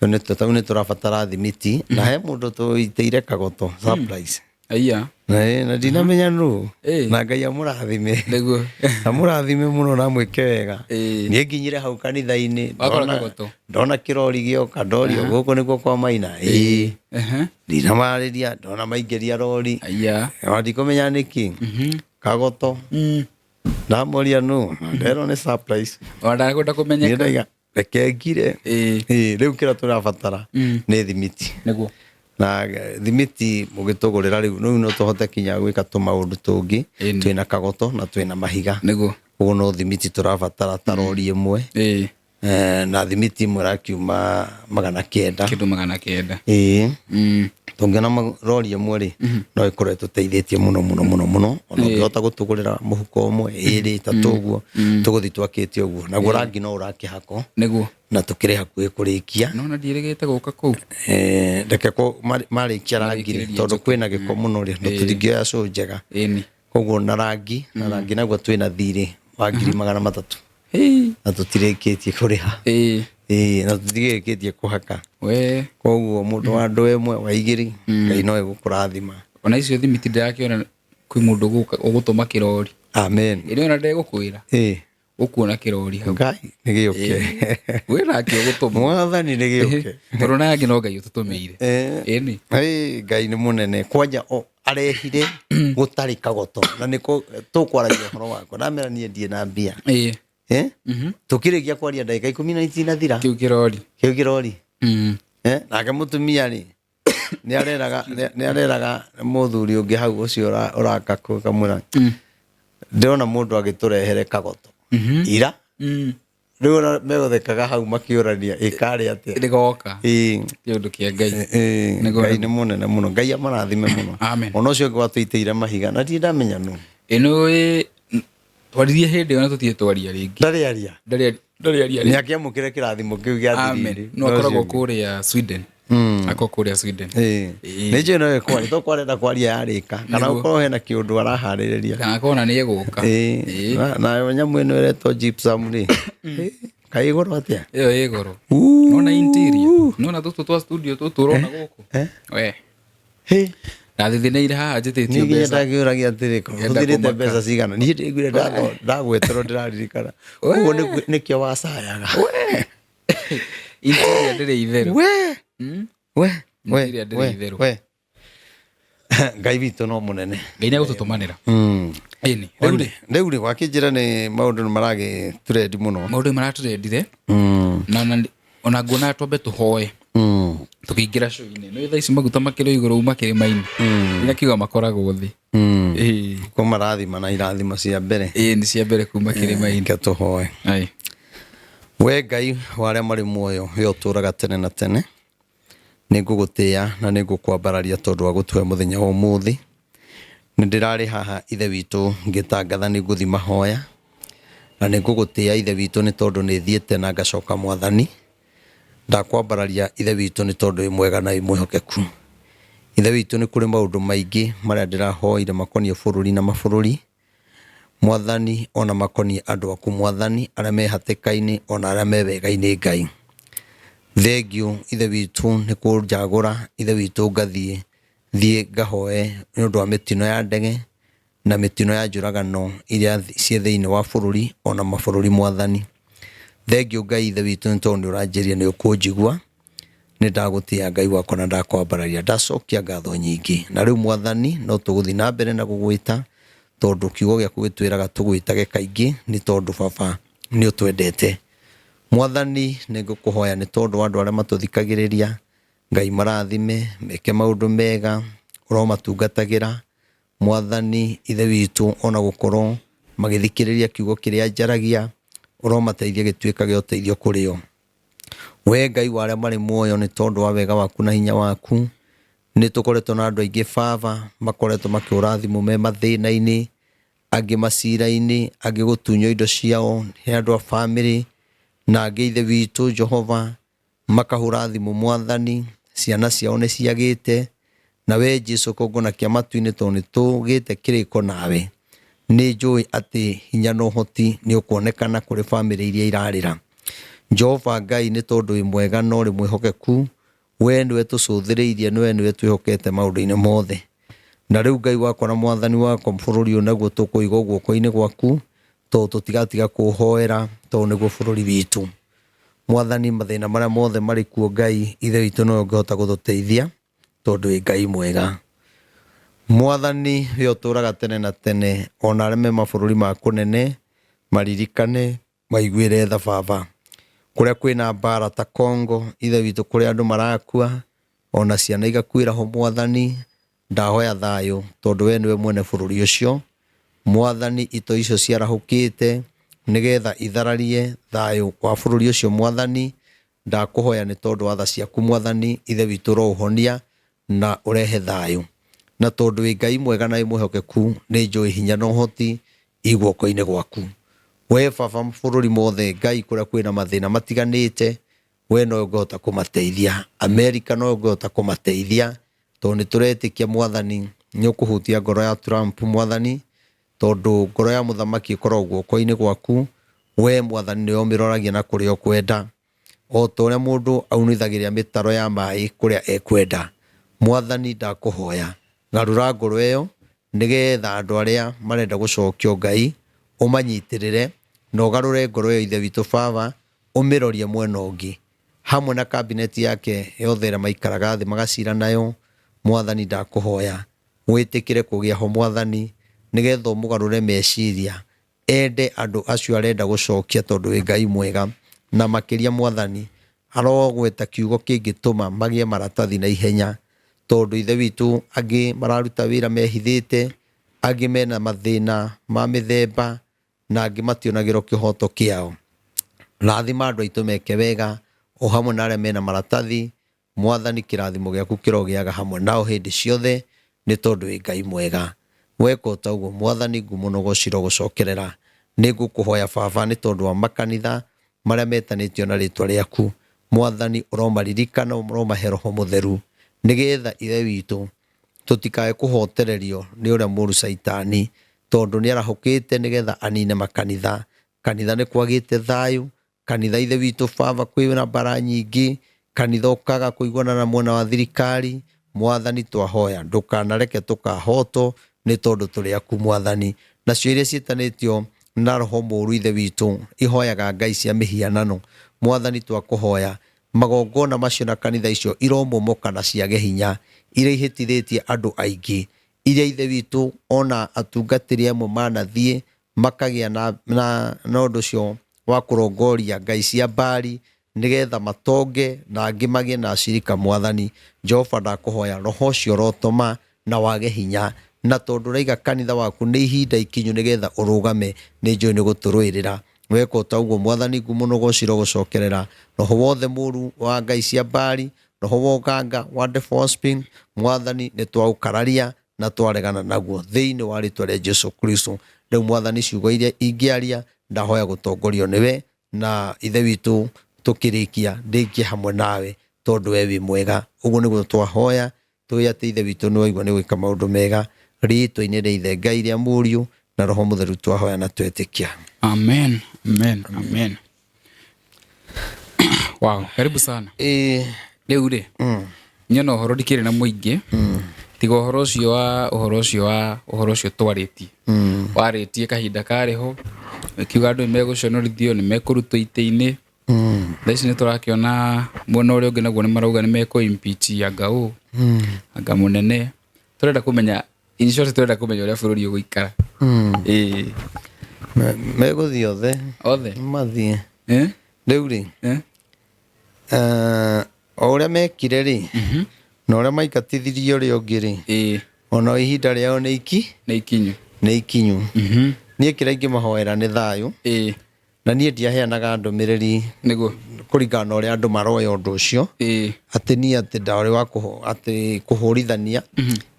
Tondũ nĩ tũrabatara thimiti, na he mũndũ tũitĩire kagoto surprise. Aiya. Na ndinamenya nũ. Ĩĩ. Na Ngai amũrathime. Nĩguo. Amũrathime mũno na amwĩke wega. Ĩĩ. Niĩ nginyire hau kanitha-inĩ, Wakora kagoto. ndona kĩrori gĩoka, ndorio gũkũ nĩkuo kwa Maina. Ĩĩ. Ndinamarĩria, ndona maingĩria rori. Aiya. Na ndikũmenya nĩkĩ. Kagoto. Ndamoria nũ, na nderwo nĩ surprise. Ona ndakwenda Niĩ kũmenyeka. ndaiga reke ngire. Ĩĩ. Ĩĩ, rĩu kĩrĩa tũrabatara nĩ thimiti. Nĩguo. Na thimiti mũgĩtũgũrĩra rĩu no tũhote kinya gwĩka tũmaũndũ tũngĩ. Ĩni. Twĩna kagoto na twĩna mahiga. Nĩguo. Ũguo no thimiti tũrabatara ta rori ĩmwe. Na thimiti ĩmwe ĩrakiuma 900. Kĩndũ 900. Ĩĩ. Tũngĩona rori ĩmwe rĩ, no ĩkorwo ĩtũteithĩtie mũno mũno mũno mũno. Ona ũngĩhota gũtũgũrĩra mũhuko ũmwe, ĩrĩ, ĩtatũ ũguo, tũgũthiĩ twakĩte ũguo. Naguo rangi no ũrakĩhakwo. Nĩguo. Na tũkĩrĩ hakuhĩ kũrĩkia. No na ndiĩrĩgĩte gũka kũu. Reke marĩkia rangi rĩ, Marĩkĩrĩrie tondũ njoke. kwĩna gĩko mũno rĩ, na tũtingĩoya cũ njega. Ĩni. Koguo na rangi, na rangi naguo twĩna thirĩ wa 300,000. Na tũtirĩkĩtie kũrĩha. Ĩĩ, na tũtirĩkĩtie kũhaka. We. Koguo mũndũ wa ndũ ĩmwe, wa igĩrĩ, Ngai no egũkũrathima. Ona icio thimiti ndĩrakĩona kwĩ mũndũ ũgũtũma kĩrori. Amen. Ĩrĩ ona ndegũkwĩra. Ĩĩ. Ũkuona kĩrori hau. Ngai nĩ gĩũke. Wĩ nake ũgũtũma. Mwathani nĩ gĩũke. Tondũ na angĩ no Ngai ũtũtũmĩire. Ĩni. Ĩĩ, Ngai nĩ mũnene. Kwanja o arehire gũtarĩ kagoto. Na nĩko tũkwaragia ũhoro wakwa. Ndamera niĩ ndirĩ na mbia. Tũkĩrĩkia kwaria ndagĩka ikũmi na itinathira. Kĩu kĩrori. Kĩu kĩrori. Nake mũtumia rĩ, nĩ areraga mũthuri ũngĩ hau ũcio ũraka kamwĩra. Ndĩrona mũndũ agĩtũrehere kagoto. Ira. Rĩu ona megũthekaga hau makĩũrania ĩkarĩ atĩa. Rĩgoka. Ĩĩ. Kĩũndũ kĩa Ngai. Ĩĩ, Nĩguo. Ngai nĩ mũnene mũno. Ngai amarathime mũno. Amen. Ona ũcio ũngĩ watũitĩire mahiga na ndirĩ ndamenya nũ. Ĩno ĩ twaririe hĩndĩ ĩyo na tũtirĩ twaria rĩngĩ. Ndarĩ aria. Ndarĩ aria Nĩ rĩngĩ. akĩamũkĩre kĩrathimo kĩu gĩa Amen. thiriri. No akoragwo kũrĩa Sweden. Akoragwo kũrĩa Sweden. Ĩĩ. Nĩ njũĩ no ĩkwaria, to kwarenda kwaria yarĩka. Kana Nĩguo. ũkorwo hena kĩũndũ araharĩrĩria. Kana akorwo na nĩ egũka. Ĩĩ. Nayo nyamũ ĩno ĩretwo gypsum rĩ. Kaĩ igũrũ atĩa? Ĩyo ĩ goro. Nona interior. Nona tũtũ twa studio tũtũ ũrona gũkũ. We. Hĩ. Ndathithinĩire haha njĩtĩtio Niĩ nginya mbeca. ndakĩũragia atĩrĩ, Ngenda hũthĩrĩte kũmaka. mbeca cigana? Niĩ ndĩiguire ndagweterwo ndĩraririkana. Ũguo nĩkĩo wacayaga. Interior ndĩrĩ itherũ. We. We. We. Interior ndĩrĩ We. itherũ. We. Ngai witũ no mũnene. Ngai nĩ egũtũtũmanĩra. Ĩni. Rĩu rĩ, rĩu rĩ wakĩnjĩra nĩ maũndũ nĩ maragĩtũrendi mũno. Maũndũ maratũrendire. Na ona nguona twambe tũhoe. Tũkĩingĩra show-inĩ. Nĩ thaa ici maguta makĩrĩ igũrũ uma kĩrĩma-inĩ. Nĩ makoragwo thĩ. Ĩĩ. Ko marathima na irathimo cia mbere. Ĩĩ nĩ cia mbere kuma kĩrĩma-inĩ. Reke tũhoe. Ai. We Ngai wa arĩa marĩ muoyo, we ũtũũraga tene na tene, nĩ ngũgũtĩĩa na nĩ ngũkwambararia tondũ wa gũtũhe mũthenya wa ũmũthĩ. Nĩ ndĩrarĩ haha Ithe witũ ngĩtangatha nĩ ngũthiĩ mahoya, na nĩ ngũgũtĩĩa Ithe witũ nĩ tondũ nĩ thiĩte na ngacoka Mwathani. Ndakwambararia Ithe witũ nĩ tondũ wĩ mwega na wĩ mwĩhokeku. Ithe witũ nĩ kũrĩ maũndũ maingĩ marĩa ndĩrahoire makoniĩ bũrũri na mabũrũri, Mwathani ona makoniĩ andũ aku Mwathani arĩa me hatĩka-inĩ ona arĩa me wega-inĩ Ngai. Thengiũ Ithe witũ nĩ kũnjagũra Ithe witũ ngathiĩ thiĩ ngahoe nĩ ũndũ wa mĩtino ya ndege na mĩtino ya njũragano iria ciĩ thĩinĩ wa bũrũri ona mabũrũri Mwathani. Thengiũ Ngai Ithe witũ nĩ tondũ nĩ ũranjĩria nĩ ũkũnjigua. Nĩ ndagũtĩĩa Ngai wakwa na ndakwambararia, ndacokia ngatho nyingĩ. Na rĩu Mwathani no tũgũthiĩ na mbere na gũgwĩta, tondũ kiugo gĩaku gĩtwĩraga tũgwĩtage kaingĩ, nĩ tondũ Baba nĩ ũtwendete. Mwathani nĩ ngũkũhoya nĩ tondũ wa andũ arĩa matũthikagĩrĩria, Ngai marathime, meke maũndũ mega, ũromatungatagĩra. Mwathani Ithe witũ ona gũkorwo magĩthikĩrĩria kiugo kĩrĩa njaragia, ũromateithia gĩtuĩka gĩa ũteithio kũrĩ o. We Ngai wa arĩa marĩ muoyo, nĩ tondũ wa wega waku na hinya waku, nĩ tũkoretwo na andũ aingĩ Baba, makoretwo makĩhũra thimũ me mathĩna-inĩ, angĩ macira-inĩ, angĩ gũtunywo indo ciao nĩ andũ a bamĩrĩ, na angĩ Ithe witũ Jehova makahũra thimũ Mwathani, ciana ciao nĩ ciagĩte, na we Jesu kũngũna kĩa matu-inĩ tondũ nĩ tũgĩte kĩrĩko nawe. Nĩ njũĩ atĩ hinya na ũhoti nĩ ũkuonekana kũrĩ bamĩrĩ iria irarĩra. Jehova Ngai nĩ tondũ wĩ mwega na ũrĩ mwĩhokeku, we nĩwe tũcũthĩrĩirie, we nĩwe twĩhokete maũndũ-inĩ mothe. Na rĩu Ngai wakwa na Mwathani wakwa, bũrũri ũyũ naguo tũkũiga guoko-inĩ gwaku, tondũ tũtigatiga kũũhoera, tondũ nĩguo bũrũri witũ. Mwathani, mathĩna marĩa mothe marĩ kuo Ngai, Ithe witũ nĩwe ũngĩhota gũtũteithia, tondũ wĩ Ngai mwega. Mwathani, we ũtũũraga tene na tene, ona arĩa me mabũrũri ma kũnene, maririkane, maiguĩre tha Baba. Kũrĩa kwĩna mbara ta Congo, Ithe witũ, kũrĩa andũ marakua, ona ciana igakuĩra ho Mwathani, ndahoya thayũ, tondũ we nĩwe mwene bũrũri ũcio. Mwathani, itoi icio ciarahũkĩte, nĩgetha ithararie thayũ wa bũrũri ũcio Mwathani, ndakũhoya nĩ tondũ wa tha ciaku Mwathani, Ithe witũ ũroũhonia na ũrehe thayũ. Na tondũ wĩ Ngai mwega na wĩ mwĩhokeku, nĩ njũĩ hinya na ũhoti i guoko-inĩ gwaku. We Baba, mabũrũri mothe Ngai, kũrĩa kwĩna mathĩna matiganĩte, we nowe ũngĩhota kũmateithia. Amerika nowe ũngĩhota kũmateithia, tondũ nĩ tũretĩkia Mwathani nĩ ũkũhutia ngoro ya Trump Mwathani, tondũ ngoro ya mũthamaki ĩkoragwo guoko-inĩ gwaku, we Mwathani nĩwe ũmĩroragia na kũrĩa ũkwenda, o ta ũrĩa mũndũ aunithagĩria mĩtaro ya maĩ kũrĩa ekwenda. Mwathani ndakũhoya, garũra ngoro ĩyo, nĩgetha andũ arĩa marenda gũcokio Ngai, ũmanyitĩrĩre, na ũgarũre ngoro ĩyo Ithe witũ Baba, ũmĩrorie mwena ũngĩ, hamwe na kabineti yake yothe ĩrĩa maikaraga thĩ magacira nayo. Mwathani ndakũhoya, wĩtĩkĩre kũgĩa ho Mwathani, nĩgetha ũmũgarũre meciria, ende andũ acio arenda gũcokia tondũ wĩ Ngai mwega, na makĩria Mwathani arogweta kiugo kĩngĩtũma magĩe maratathi na ihenya, tondũ Ithe witũ angĩ mararuta wĩra mehithĩte, angĩ mena mathĩna ma mĩthemba, na angĩ mationagĩrwo kĩhoto kĩao. Rathima andũ aitũ meke wega, o hamwe na arĩa mena maratathi, Mwathani kĩrathimo gĩaku kĩrogĩaga hamwe nao hĩndĩ ciothe, nĩ tondũ wĩ Ngai mwega. Weka o ta ũguo Mwathani, ngumo na ũgooci irogũcokerera. Nĩ ngũkũhoya Baba nĩ tondũ wa makanitha marĩa metanĩtio na rĩtwa rĩaku. Mwathani ũromaririkana, ũromahe Roho Mũtheru, nĩgetha Ithe witũ tũtikae kũhotererio nĩ ũrĩa mũru Caitani, tondũ nĩ arahũkĩte nĩgetha anine makanitha. Kanitha nĩ kwagĩte thayũ, kanitha Ithe witũ Baba kwĩna mbara nyingĩ, kanitha ũkaga kũiguana na mwena wa thirikari. Mwathani twahoya ndũkanareke tũkahotwo nĩ tondũ tũrĩ aku Mwathani. Nacio iria ciĩtanĩtio na roho mũru Ithe witũ ihoyaga ngai cia mĩhianano, Mwathani twakũhoya magongona macio na kanitha icio iromomoka na ciage hinya, iria ihĩtithĩtie andũ aingĩ, iria Ithe witũ ona atungatĩri amwe manathiĩ makagĩa na ũndũ ũcio wa kũrongoria ngai cia Baali nĩgetha matonge na angĩ magĩe na acirika. Mwathani Jehova ndakũhoya roho ũcio ũrotoma na wage hinya, na tondũ ũraiga kanitha waku nĩ ihinda ikinyu nĩgetha ũrũgame, nĩ njũĩ nĩ gũtũrũĩrĩra. Weka o ta ũguo, Mwathani, ngumo na ũgooci irogũcokerera. Roho wothe mũũru wa ngai cia Baali, roho wa ũganga wa devil, Mwathani, nĩ twaũkararia na twaregana naguo thĩinĩ wa rĩtwa rĩa Jesu Kristo. Rĩu Mwathani, ciugo iria ingĩaria, ndahoya gũtongorio nĩwe, na Ithe witũ, tũkĩrĩkia ndĩkie hamwe nawe, tondũ we wĩ mwega. Ũguo nĩguo twahoya, tũĩ atĩ Ithe witũ nĩ waigua nĩ gwĩka maũndũ mega. Rĩĩtwa-inĩ rĩa Ithe Ngai, rĩa Mũriũ na Roho Mũtheru twahoya na twetĩkia. Amen, amen, amen. Wow, karibu sana. Rĩu rĩ, nyona ũhoro ndikĩrĩ na mũingĩ, tiga ũhoro ũcio wa ũhoro ũcio wa ũhoro ũcio twarĩtie, warĩtie kahinda karĩ ho, ũkiuga andũ nĩ megũconorithio, nĩ mekũrutwo itĩ-inĩ. Thaa ici nĩ tũrakĩona mwena ũrĩa ũngĩ naguo nĩ marauga nĩ mekũ impeach anga ũ anga mũnene. Tũrenda kũmenya, in short, tũrenda kũmenya ũrĩa bũrũri ũgũikara. Ĩĩ. Megũthiĩ othe. Othe. Mathiĩ. Eh? Rĩu rĩ, Eh? O ũrĩa mekire rĩ, na ũrĩa maingatithirie ũrĩa ũngĩ rĩ, ona ihinda rĩao nĩ iki Nĩ ikinyu. Nĩ ikinyu. Niĩ kĩrĩa ingĩmahoera nĩ thayũ, na niĩ ndiaheanaga ndũmĩrĩri kũringana na ũrĩa andũ maroya ũndũ ũcio, atĩ niĩ atĩ ndarĩ wa atĩ kũhũrithania,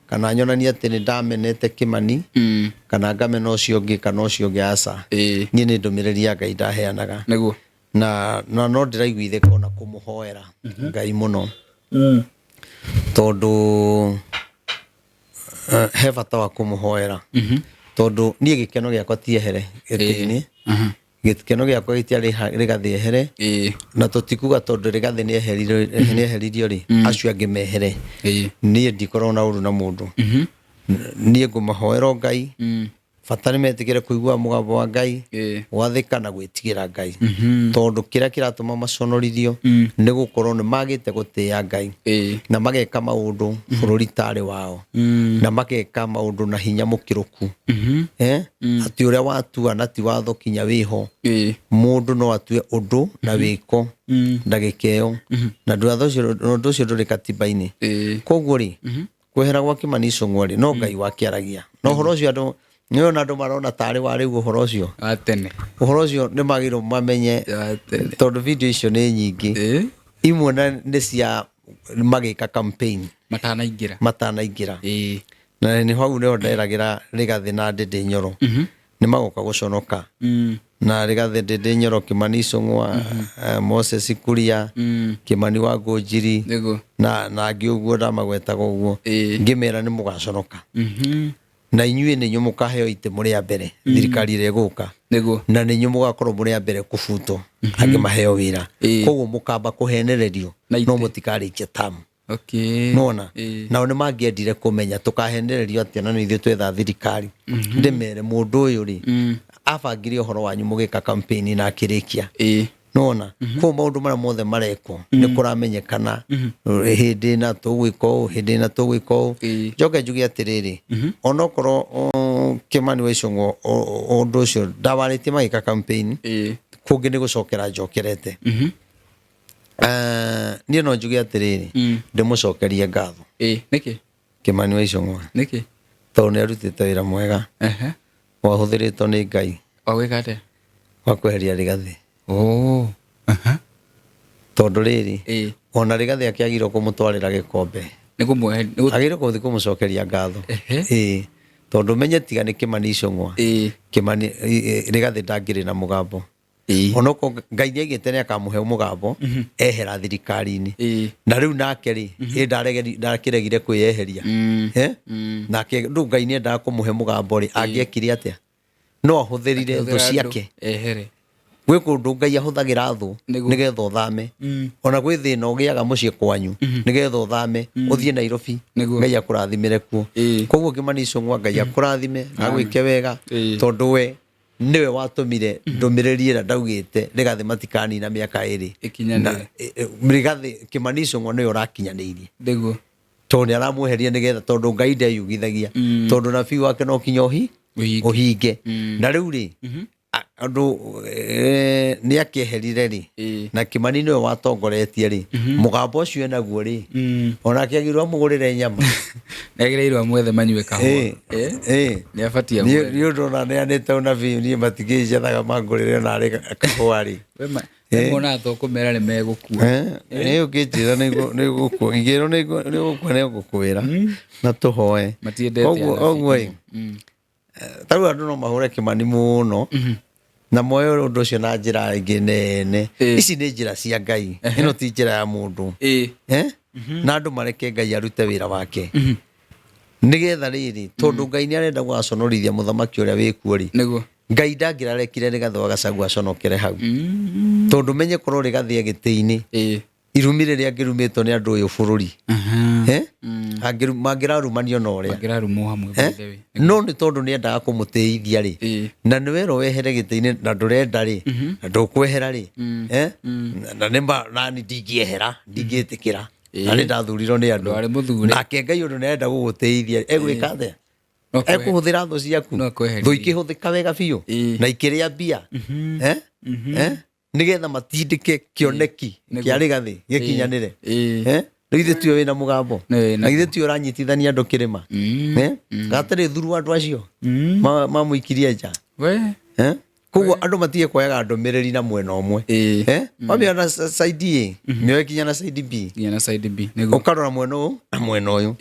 kana nyonanie atĩ nĩ ndamenete Kĩmani, kana ngamena ũcio ũngĩ kana ũcio ũngĩ, aca. Niĩ nĩ ndũmĩrĩri ya Ngai ndaheanaga. Na no ndĩraiguithĩka ona kũmũhoera Ngai mũno, tondũ he bata wa kũmũhoera, tondũ niĩ gĩkeno gĩakwa ti ehere gĩtĩ-inĩ. Gĩkeno gĩakwa gĩtiarĩ Rĩgathĩ ehere, na tũtikuga tondũ Rĩgathĩ nĩ eheririo rĩ, acio angĩ mehere. Niĩ ndikoragwo na ũru na mũndũ. Niĩ ngũmahoera o Ngai. Bata nĩ metĩkĩre kũigua mũgambo wa Ngai, gwathĩka na gwĩtigĩra Ngai, tondũ kĩrĩa kĩratũma maconorithio nĩ gũkorwo nĩ magĩte gũtĩĩa Ngai, na mageka maũndũ bũrũri tarĩ wao, na mageka maũndũ na hinya mũkĩrũku, atĩ ũrĩa watua na ti watho kinya wĩho. Mũndũ no atue ũndũ na wĩko ndagĩka ĩyo, na watho ũcio, ũndũ ũcio ndũrĩ katiba-inĩ. Koguo rĩ, kwehera gwa Kĩmani Icũng'wa rĩ, no Ngai wakĩaragia na ũhoro ũcio. Andũ nĩona andũ marona tarĩ wa rĩu ũhoro ũcio. Wa tene. Ũhoro ũcio nĩ magĩrĩirwo mamenye, Wa tene. tondũ video icio nĩ nyingĩ. Imwe na nĩ cia magĩka campaign Matanaingĩra. Matanaingĩra. Na nĩ hau nĩho nderagĩra Rĩgathĩ na Ndĩndĩ Nyoro nĩ magoka gũconoka, na Rĩgathĩ, Ndĩndĩ Nyoro, Kĩmani Icũng'wa, Moses Kuria, Kĩmani wa Ngũnjiri, na angĩ ũguo ndamagwetaga ũguo, ngĩmera nĩ mũgaconoka, na inyuĩ nĩ inyuĩ mũkaheo itĩ mũrĩ a mbere thirikari ĩrĩa ĩgũka, na nĩ inyuĩ mũgakorwo mũrĩ a mbere kũbutwo angĩ maheo wĩra. Koguo mũkamba kũhenererio, Na itĩ. no mũtikarĩkia tamu. Nona nao nĩ mangĩendire kũmenya tũkahenererio atĩa na nĩ ithuĩ twetha thirikari. Ndĩmere mũndũ ũyũ rĩ, abangire ũhoro wanyu mũgĩka campaign na akĩrĩkia. Nona koguo maũndũ marĩa mothe marekwo nĩ kũramenyekana, hĩndĩ ĩna tũgwĩka ũũ, hĩndĩ ĩna tũgwĩka ũũ. Njoke njuge atĩrĩrĩ, onokorwo Kĩmani wa Icũng'wa ũndũ ũcio ndawarĩtie magĩka campaign, kũngĩ nĩ gũcokera njokerete. Niĩ no njuge atĩrĩrĩ, ndĩmũcokerie ngatho. Nĩkĩ? Kĩmani wa Icũng'wa, Nĩkĩ? tondũ nĩ arutĩte wĩra mwega wahũthĩrĩtwo nĩ Ngai. Wa gwĩka atĩa? Wa kweheria Rĩgathĩ. Oh. Tondũ rĩrĩ, ona Rĩgathĩ akĩagirwo kũmũtwarĩra gĩkombe, Nĩ kũmũhe agĩrĩirwo gũthiĩ kũmũcokeria ngatho. Tondũ menye tiga nĩ Kĩmani Icũng'wa, Kĩmani Rĩgathĩ ndangĩrĩ na mũgambo. Onokorwo Ngai nĩaigĩte nĩ akamũhe mũgambo ehera thirikari-inĩ. Na rĩu nake rĩ, ĩ ndakĩregire kwĩyeheria. Eh? Nake rĩu Ngai nĩendaga kũmũhe mũgambo rĩ, angĩekire atĩa? No ahũthĩrire thũ Akĩhũthĩra andũ ciake. Ehere. Gwĩ kũndũ Ngai ahũthagĩra thũ nĩgetha ũthame. Ona gwĩ thĩna ũgĩaga mũciĩ kwanyu nĩgetha ũthame ũthiĩ Nairobi, Ngai akũrathimĩre kuo. Koguo Kĩmani Icũng'wa, Ngai akũrathime na agwĩke wega, tondũ we nĩwe watũmire ndũmĩrĩri ĩrĩa ndaugĩte Rĩgathĩ matikanina mĩaka 2. Ĩkinyanĩre. Na, Rĩgathĩ, Kĩmani Icũng'wa nĩwe ũrakinyanĩirie, tondũ nĩ aramweheria nĩgetha, tondũ Ngai ndeyugithagia, tondũ nabii wake no kinya Ũhinge. ũhinge. Na rĩu rĩ, Andũ nĩ akĩeherire rĩ, na Kimani nĩwe watongoretie rĩ, mũgambo ũcio enaguo rĩ, onake agĩrĩirwo amũgũrĩre nyama. Nĩagĩrĩirwo amwethe manyue kahũa. Nĩ abatiĩ amwethe. Nĩ ũndũ ona neanĩte ũnabii, niĩ matingĩnjethaga mangũrĩre onarĩ kahũa rĩ. We monaga to kũmera nĩ megũkua. Nĩ ũngĩnjĩra nĩ gũkua, ingĩrwo nĩ gũkua nĩ ngũkwĩra na tũhoe. Matiendete Koguo anabii. Ũguo ĩ, ta rĩu andũ no mahũre Kimani mũno na moe ũndũ ũcio na njĩra ĩngĩ nene. Ici nĩ njĩra cia Ngai, ĩno ti njĩra ya mũndũ. Na andũ mareke Ngai arute wĩra wake nĩgetha rĩrĩ, tondũ Ngai nĩ arenda gũgaconorithia mũthamaki ũrĩa wĩkuo rĩ. Ngai ndangĩrarekire Rigathĩ wa Gachagua aconokere hau, tondũ menye korwo Rigathĩ e gĩtĩ-inĩ, irumi rĩrĩa angĩrumĩtwo nĩ andũ ũyũ bũrũri, mangĩrarumanio na ũrĩa Mangĩrarumwo hamwe, by the way. No nĩ tondũ nĩ endaga kũmũtĩithia rĩ, na nĩ werwo wehere gĩtĩ-inĩ na ndũrenda rĩ, na ndũkwehera rĩ, na nĩ ma nani ndingĩehera, ndingĩtĩkĩra, na nĩ ndathurirwo nĩ andũ. Ndwarĩ mũthure. Nake Ngai ũndũ nĩ arenda gũgũtĩithia, egwĩka atĩa? No Ekũhũthĩra thũ ciaku. No akweherie. Thũ ikĩhũthĩka wega biũ na ikĩrĩa mbia, nĩgetha matindĩke kĩoneki kĩa Rigathĩ gĩkinyanĩre. Rĩu ithuĩ tiwe wĩna mũgambo, na ithuĩ tiwe ũranyitithania andũ kĩrĩma. Gatarĩ thuru andũ acio mamũikirie nja. Koguo andũ matige kuoyaga ndũmĩrĩri na mwena ũmwe. Wamĩoya na side A, mĩoe kinya na side B. Nginya na side B, nĩguo. Ũkarora mwena ũyũ na mwena ũyũ.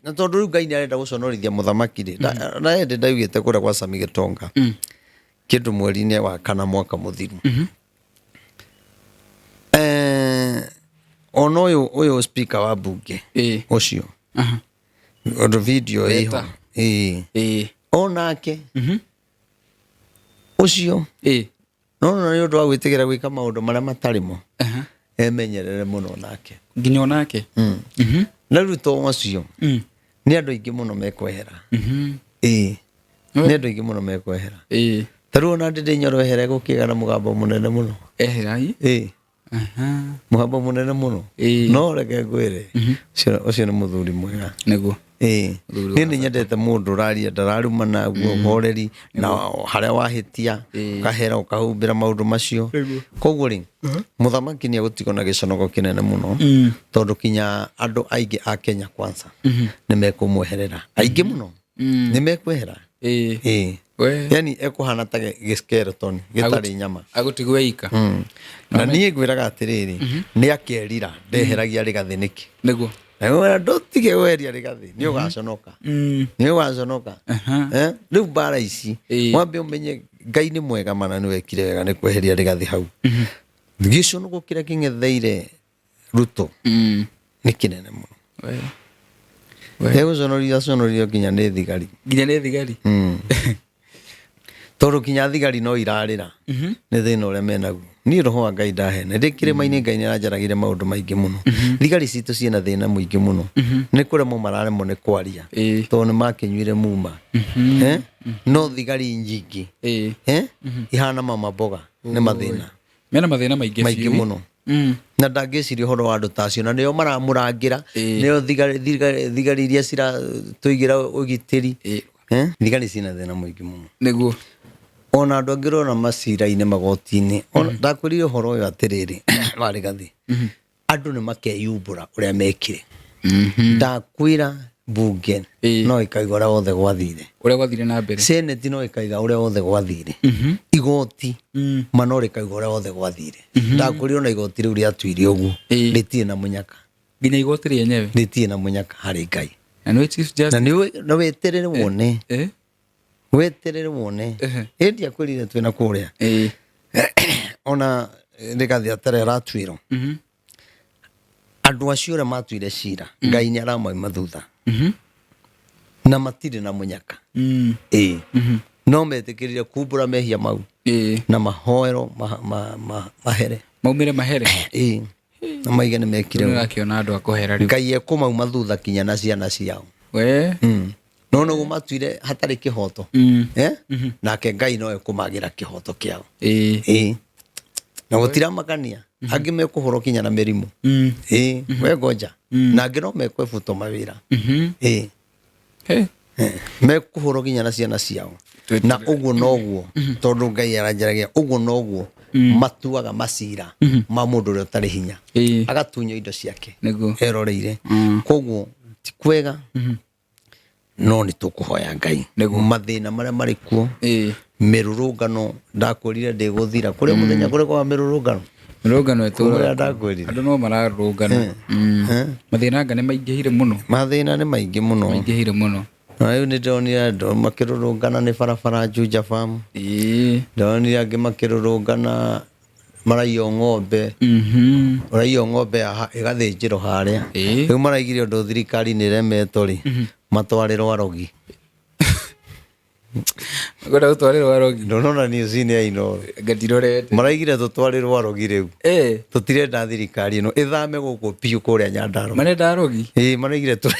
Na tondũ rĩu Ngai nĩ arenda gũconorithia mũthamaki rĩ, na ende ndaugĩte kũrĩa gwa Sami Gĩtonga kĩndũ mweri-inĩ wa kana mwaka mũthiru. Ona ũyũ speaker wa bunge ũcio, ũndũ video ĩho. Leta. Onake ũcio, no no nĩ ũndũ wa gwĩtĩkĩra gwĩka maũndũ marĩa matarĩ mo, emenyerere mũno nake. Nginya onake. Na rĩu to macio, nĩ andũ aingĩ mũno mekwehera. Ĩĩ, nĩ andũ aingĩ mũno mekwehera. Ta rĩu ona Ndĩndĩ Nyoro ehere gũkĩgĩa na mũgambo mũnene mũno. Eherai. Ĩĩ, mũgambo mũnene mũno. No reke ngwĩre, ũcio nĩ mũthuri mwega. Ĩĩ, Mũthuri. Niĩ nĩ nyendete mũndũ ũraria ndararumana guo, horeri, na harĩa wahĩtia ũkahera ũkahumbĩra maũndũ macio. Koguo rĩ, mũthamaki nĩ egũtigwo na gĩconoko kĩnene mũno, tondũ kinya andũ aingĩ a Kenya Kwanza nĩ mekũmweherera, aingĩ mũno nĩ mekwehera. Ĩĩ. Yani ekuhana ta gĩskeleton gĩtarĩ nyama. Agũtigwo ika. Na niĩ ngwĩraga atĩrĩrĩ, nĩ akerira ndeheragia Rigathĩ nĩkĩ. Na ngwĩra ndũtige weheria Rigathĩ, nĩ ũgaconoka, nĩ ũgaconoka. Rĩu mbara ici, wambe ũmenye Ngai nĩ mwega mana, nĩ wekire wega nĩ kweheria Rigathĩ hau. Gĩconoko kĩrĩa kĩng'etheire Ruto nĩ kĩnene mũno. Egũconorithio aconorio nginya nĩ thigari. Nginya nĩ thigari. Tondũ kinya thigari no irarĩra nĩ thĩna ũrĩa menaguo. Niĩ roho wa Ngai ndahene ndĩ kĩrĩma-inĩ, Ngai nĩ aranjaragĩria maũndũ maingĩ mũno. Thigari citũ ciĩna thĩna mũingĩ mũno, nĩ kũremwo mararemwo nĩ kwaria, tondũ nĩ makĩnyuire muma. No thigari nyingĩ ihana mama mboga nĩ mathĩna. Mena mathĩna maingĩ maingĩ biũ. Mũno. Na ndangĩciria ũhoro wa andũ ta acio, na nĩo maramũrangĩra, nĩo thigari iria ciratũigĩra ũgitĩri. Thigari ciĩna thĩna mũingĩ mũno. Ona andũ angĩ ũrona macira-inĩ magoti-inĩ. Ona ndakwĩrire ũhoro ũyũ atĩrĩrĩ wa Rigathĩ, andũ nĩ makeyumbũra ũrĩa mekire. Ndakwĩra mbunge no ĩkaiga ũrĩa wothe gwathire. Ũrĩa gwathire na mbere. Senate no ĩkaiga ũrĩa wothe gwathire. Igoti ma no rĩkaiga ũrĩa wothe gwathire. Ndakwĩrire ona igoti rĩu rĩatuire ũguo, rĩtirĩ na mũnyaka. Nginya igoti rĩenyewe. Rĩtirĩ na mũnyaka harĩ Ngai. Na nĩwe Chief Na Justice. nĩ na weterere wone. Weterere wone. Ĩndi akwĩrire twĩna kũrĩa, ona Rigathĩ atarĩ aratuĩrwo, andũ acio ũrĩa matuire cira, Ngai nĩ aramauma thutha na matirĩ na mũnyaka. Ĩĩ, no metĩkĩrire kumbũra mehia mau na mahoero mahere. Maumire mahere. Ĩĩ, na maige nĩ mekire Nĩ ũguo. ũrakĩona andũ a kũhera rĩu. Ngai ekũmauma thutha kinya na ciana ciao. No nĩguo matuire hatarĩ kĩhoto. Nake Ngai no ekũmagĩra kĩhoto kĩao. Ĩĩ, na gũtiramakania angĩ mekũhũrwo kinya na mĩrimũ. Ĩĩ, we ngoja, na angĩ no mekwebutwo mawĩra. Ĩĩ. Hey. Mekũhũrwo nginya na ciana ciao. Twĩtĩkĩre. Na ũguo noguo, tondũ Ngai aranjaragia ũguo noguo matuaga macira ma mũndũ ũrĩa ũtarĩ hinya, agatunywo indo ciake eroreire. Koguo ti kwega, no nĩ tũkũhoya Ngai. Mathĩna marĩa marĩ kuo, mĩrũrũngano, ndakwĩrire ndĩgũthira kũrĩ mũthenya kũrĩ kwaga mĩrũrũngano. Mĩrũrũngano Kũrĩa ĩtũraga ndakwĩrire. Andũ no mararũrũngana. Mathĩna anga nĩ maingĩhire mũno. Mathĩna nĩ maingĩ mũno. Maingĩhire mũno. Na rĩu nĩ ndĩronire andũ makĩrũrũngana nĩ barabara Juja Farm. Ndĩronire angĩ makĩrũrũngana maraiywo ng'ombe. Ũraiywo ng'ombe ĩgathĩnjĩrwo harĩa. Rĩu maraigire ũndũ thirikari nĩ ĩremetwo rĩ, matwarĩrwo arogi. Kwenda gũtwarĩrwo arogi. Ndũnona news-inĩ ya Inooro? Ngatirorete. Maraigire tũtwarĩrwo arogi rĩu. Tũtirenda thirikari ĩno ĩthame gũkũ biũ kũrĩa Nyandarũa. Marenda arogi. Ĩĩ, maraigire tũ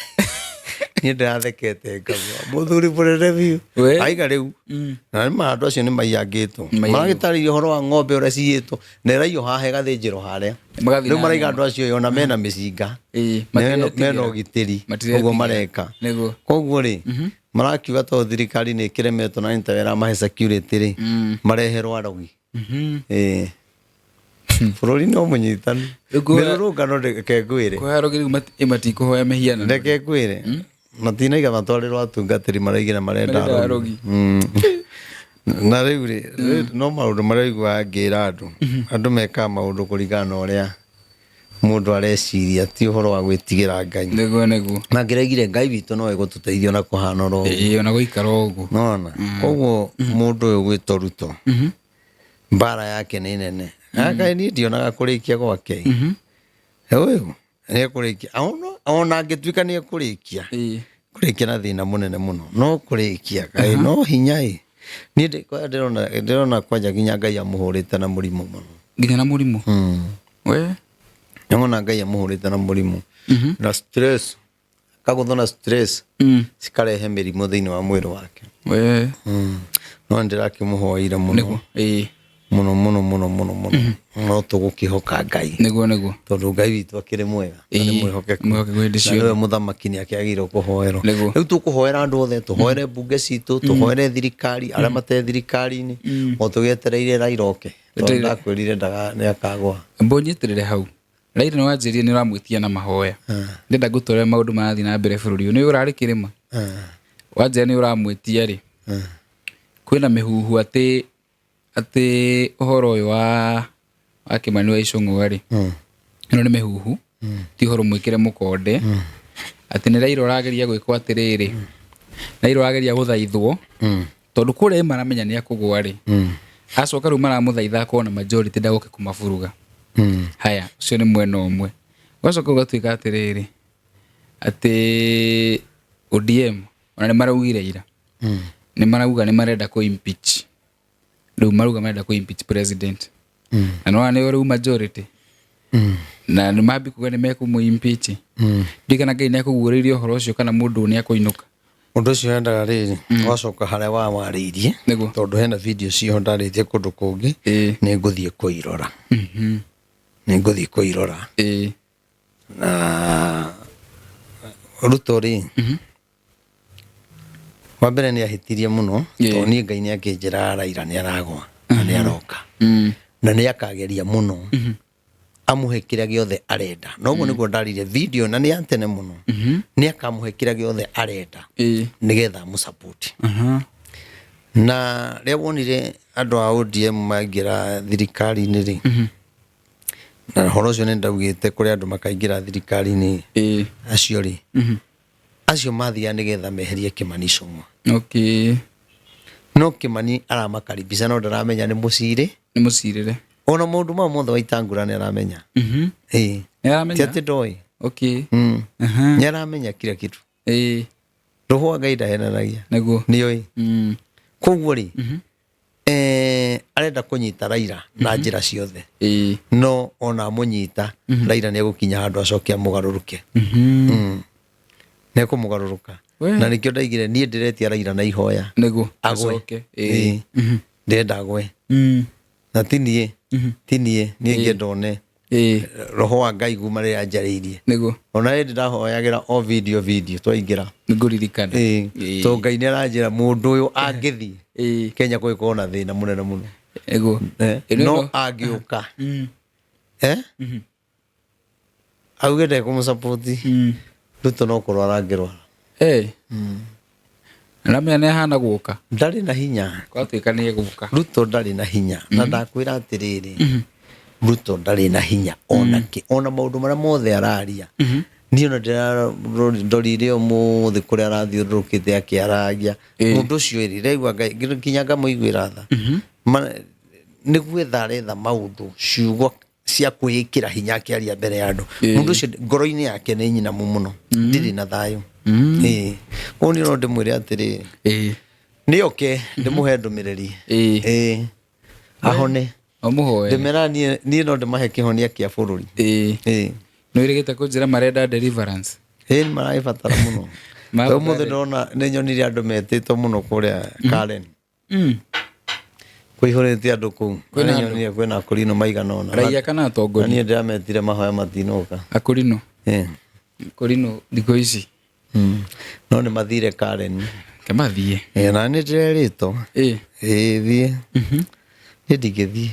niĩ ndĩrathekete ngauga mũthuri mũnene biũ. Aiga rĩu na nĩ ma andũ acio nĩ maiyangĩtwo. Maiyangĩtwo. Maragĩtarĩria ũhoro wa ng'ombe ũrĩa ciyĩtwo na ĩraiywo haha ĩgathĩnjĩrwo harĩa. Magathiĩ Rĩu na maraiga nyama. andũ acio ona mena mĩcinga. Matiretigĩra. Mena ũgitĩri. Matiretigĩra. Ũguo mareka. Koguo rĩ, marakiuga tondũ thirikari nĩ ĩkĩremetwo na nĩ ta ĩramahe security rĩ, mareherwo arogi. Bũrũri no mũnyitanu. Rĩu Mĩrũrũngano reke ngwĩre. Kũhoya arogi rĩu matikũhoya mĩhianano. Reke ngwĩre. Matinaiga matwarĩrwo atungatĩri, maraigĩra marenda Marenda arogi. Na rĩu rĩ, no maũndũ marĩa ũiguaga ngĩra andũ. Andũ mekaga maũndũ kũringana na ũrĩa mũndũ areciria, ti ũhoro wa gwĩtigĩra Ngai. Nĩguo, nĩguo. Na ngĩraigire Ngai witũ no egũtũteithia ona kũhana oro ũguo. Ĩĩ, ona gũikara ũguo. Nona. Koguo mũndũ ũyũ gwĩtwo Ruto, mbara yake nĩ nene. Aka niĩ ndionaga kũrĩkia gwake. Ũyũ nĩ ekũrĩkia. Ona angĩtuĩka nĩ ekũrĩkia. Kũrĩkia na thĩna mũnene mũno. No kũrĩkia, kaĩ no hinya ĩ. Niĩ ndĩrona kwanja nginya Ngai amũhũrĩte na mũrimũ mũno. Nginya na mũrimũ? We? Ndĩrona Ngai amũhũrĩte na mũrimũ. Na stress. Kagũthwo na stress. Cikarehe mĩrimũ thĩinĩ wa mwĩrĩ wake. We? No ndĩrakĩmũhoeire mũno. Nĩguo. Mũno, mũno, mũno, mũno, mũno. No tũgũkĩhoka Ngai. Nĩguo, nĩguo. Tondũ Ngai witũ akĩrĩ mwega. Na nĩ mwĩhokeku. Mwĩhokeku hĩndĩ Na ciothe. nĩwe mũthamaki nĩ akĩagĩrĩirwo kũhoerwo. Nĩguo. Rĩu tũkũhoera andũ othe, tũhoere mbunge citũ, tũhoere thirikari, arĩa mate thirikari-inĩ, o tũgĩetereire Raila oke. Tondũ ndakwĩrire nĩ akagũa. Mbũ nyitĩrĩre hau. Raila nĩ wanjĩrire nĩ ũramwĩtia na mahoya. Ndĩrenda ngũtwarĩre maũndũ marathiĩ na mbere bũrũri ũyũ. Nĩ ũrarĩ kĩrĩma? Wanjĩra nĩ ũramwĩtia rĩ. Kwĩna mĩhuhu atĩ ũhoro ũyũ wa Kĩmani wa Ichung'wa rĩ. Ĩno nĩ mĩhuhu. Ti ũhoro mwĩkĩre mũkonde. Atĩ nĩ Raila ũrageria gwĩkwo atĩrĩrĩ. Raila ũrageria gũthaithwo. Tondũ kũrĩa maramenya nĩ akũgũa rĩ. Acoka rĩu maramũthaitha akorwo na majority ndagoke kũmaburuga. Haya, ũcio nĩ mwena ũmwe. Ũgacoka ũgatuĩka atĩrĩrĩ, atĩ ODM ona nĩ maraugire ira. Nĩ marauga nĩ marenda kũ impeach. Rĩu marauga marenda kũ impeach president. Na nĩ wona nĩo rĩu majority. Na nĩ mambi kuga nĩ mekũmũ impeach. Ndiũĩ kana Ngai nĩ akũguũrĩirie ũhoro ũcio kana mũndũ ũyũ nĩ akũinũka. Ũndũ ũcio wendaga rĩrĩ, wacoka harĩa wawarĩirie, tondũ hena video ciho ndarĩtie kũndũ kũngĩ, nĩ ngũthiĩ kũirora. Nĩ ngũthiĩ kũirora. Na Ruto rĩ, wa mbere nĩ ahĩtirie mũno, tondũ niĩ Ngai nĩ akĩnjĩra Raila nĩ aragwa, na nĩ aroka. Na nĩ akageria mũno. Amũhe kĩrĩa gĩothe arenda. Na ũguo nĩguo ndarire video na nĩ ya tene mũno. Nĩ akamũhe kĩrĩa gĩothe arenda. Nĩgetha amũsupport. Na rĩrĩa wonire andũ a ODM maingĩra thirikari-inĩ rĩ, na ũhoro ũcio nĩ ndaugĩte kũrĩ andũ makaingĩra thirikari-inĩ acio rĩ, acio mathiaga nĩgetha meherie Kĩmani Ichung'wa. No Kĩmani aramakaribisha no ndaramenya nĩ mũcirĩ. Nĩ mũcirĩre. Ona maũndũ mau mothe Wetangula nĩ aramenya. Nĩ aramenya? Ti atĩ ndoĩ. Nĩ aramenya kila kitu. Roho wa Ngai ndahenanagia. Nĩguo. Nĩoĩ. Koguo rĩ, arenda kũnyita Raila na njĩra ciothe. No ona amũnyita, Raila nĩ egũkinya handũ acoke amũgarũrũke. Nĩ ekũmũgarũrũka. Na nĩkĩo ndaigire niĩ ndĩretia Raila na ihoya. Nĩguo. Agwe. Acoke. Ndĩrenda agwe. Na ti niĩ. Ti niĩ. Niĩ ngĩenda one. Roho wa Ngai kuma rĩrĩa anjarĩirie. Nĩguo. Ona hĩndĩ ndahoyagĩra o video video twaingĩra. Nĩngũririkana. To Ngai nĩ aranjĩra mũndũ ũyũ angĩthiĩ Kenya kũgĩkorwo na thĩna mũnene mũno. Nĩguo. Ĩno No ĩno- angĩũka auge ndekũmũsapoti Ruto no kũrwara angĩrwara. Ramenya nĩ ahana gũka. Ndarĩ na hinya. Kwatuĩka nĩ egũka. Ruto ndarĩ na hinya na ndakwĩra atĩrĩrĩ, Ruto ndarĩ na hinya ona kĩ, ona maũndũ marĩa mothe araria. Niĩ ona ndorire ũmũthĩ kũrĩa arathiũrũrũkĩte akĩaragia. Mũndũ ũcio ĩrĩ ndĩraigua Ngai nginya ngamũiguĩra tha. Nĩ gwetha aretha maũndũ ciugo cia kwĩĩkĩra hinya akĩaria mbere ya andũ. Mũndũ ũcio ngoro-inĩ yake nĩ nyinamu mũno, ndirĩ na thayũ. Koguo niĩ no ndĩmwĩre atĩrĩrĩ, nĩ oke ndĩmũhe ndũmĩrĩri. Ahone. Ũmũhoere. Ndĩmera niĩ no ndĩmahe kĩhonia kĩa bũrũri. Nĩ wĩrĩgĩte kũnjĩra marenda deliverance? Ĩĩ, maragĩbatara mũno. Marabatara. Ũmũthĩ ndona nĩ nyonire andũ metĩtwo mũno kũrĩa Karen. Kũihũrĩte andũ kũu. Kwĩna Nĩ andũ? nyonire kwĩna akũrinũ maigana ũna. Raia kana atongoria? Na niĩ ndĩrametire mahoya matinoka. Akũrinũ? Akũrinũ thikũ ici? No nĩ mathire Karen. Ke mathiĩ. Na nĩ ndĩrerĩtwo. Ĩĩ, thiĩ. Niĩ ndingĩthiĩ.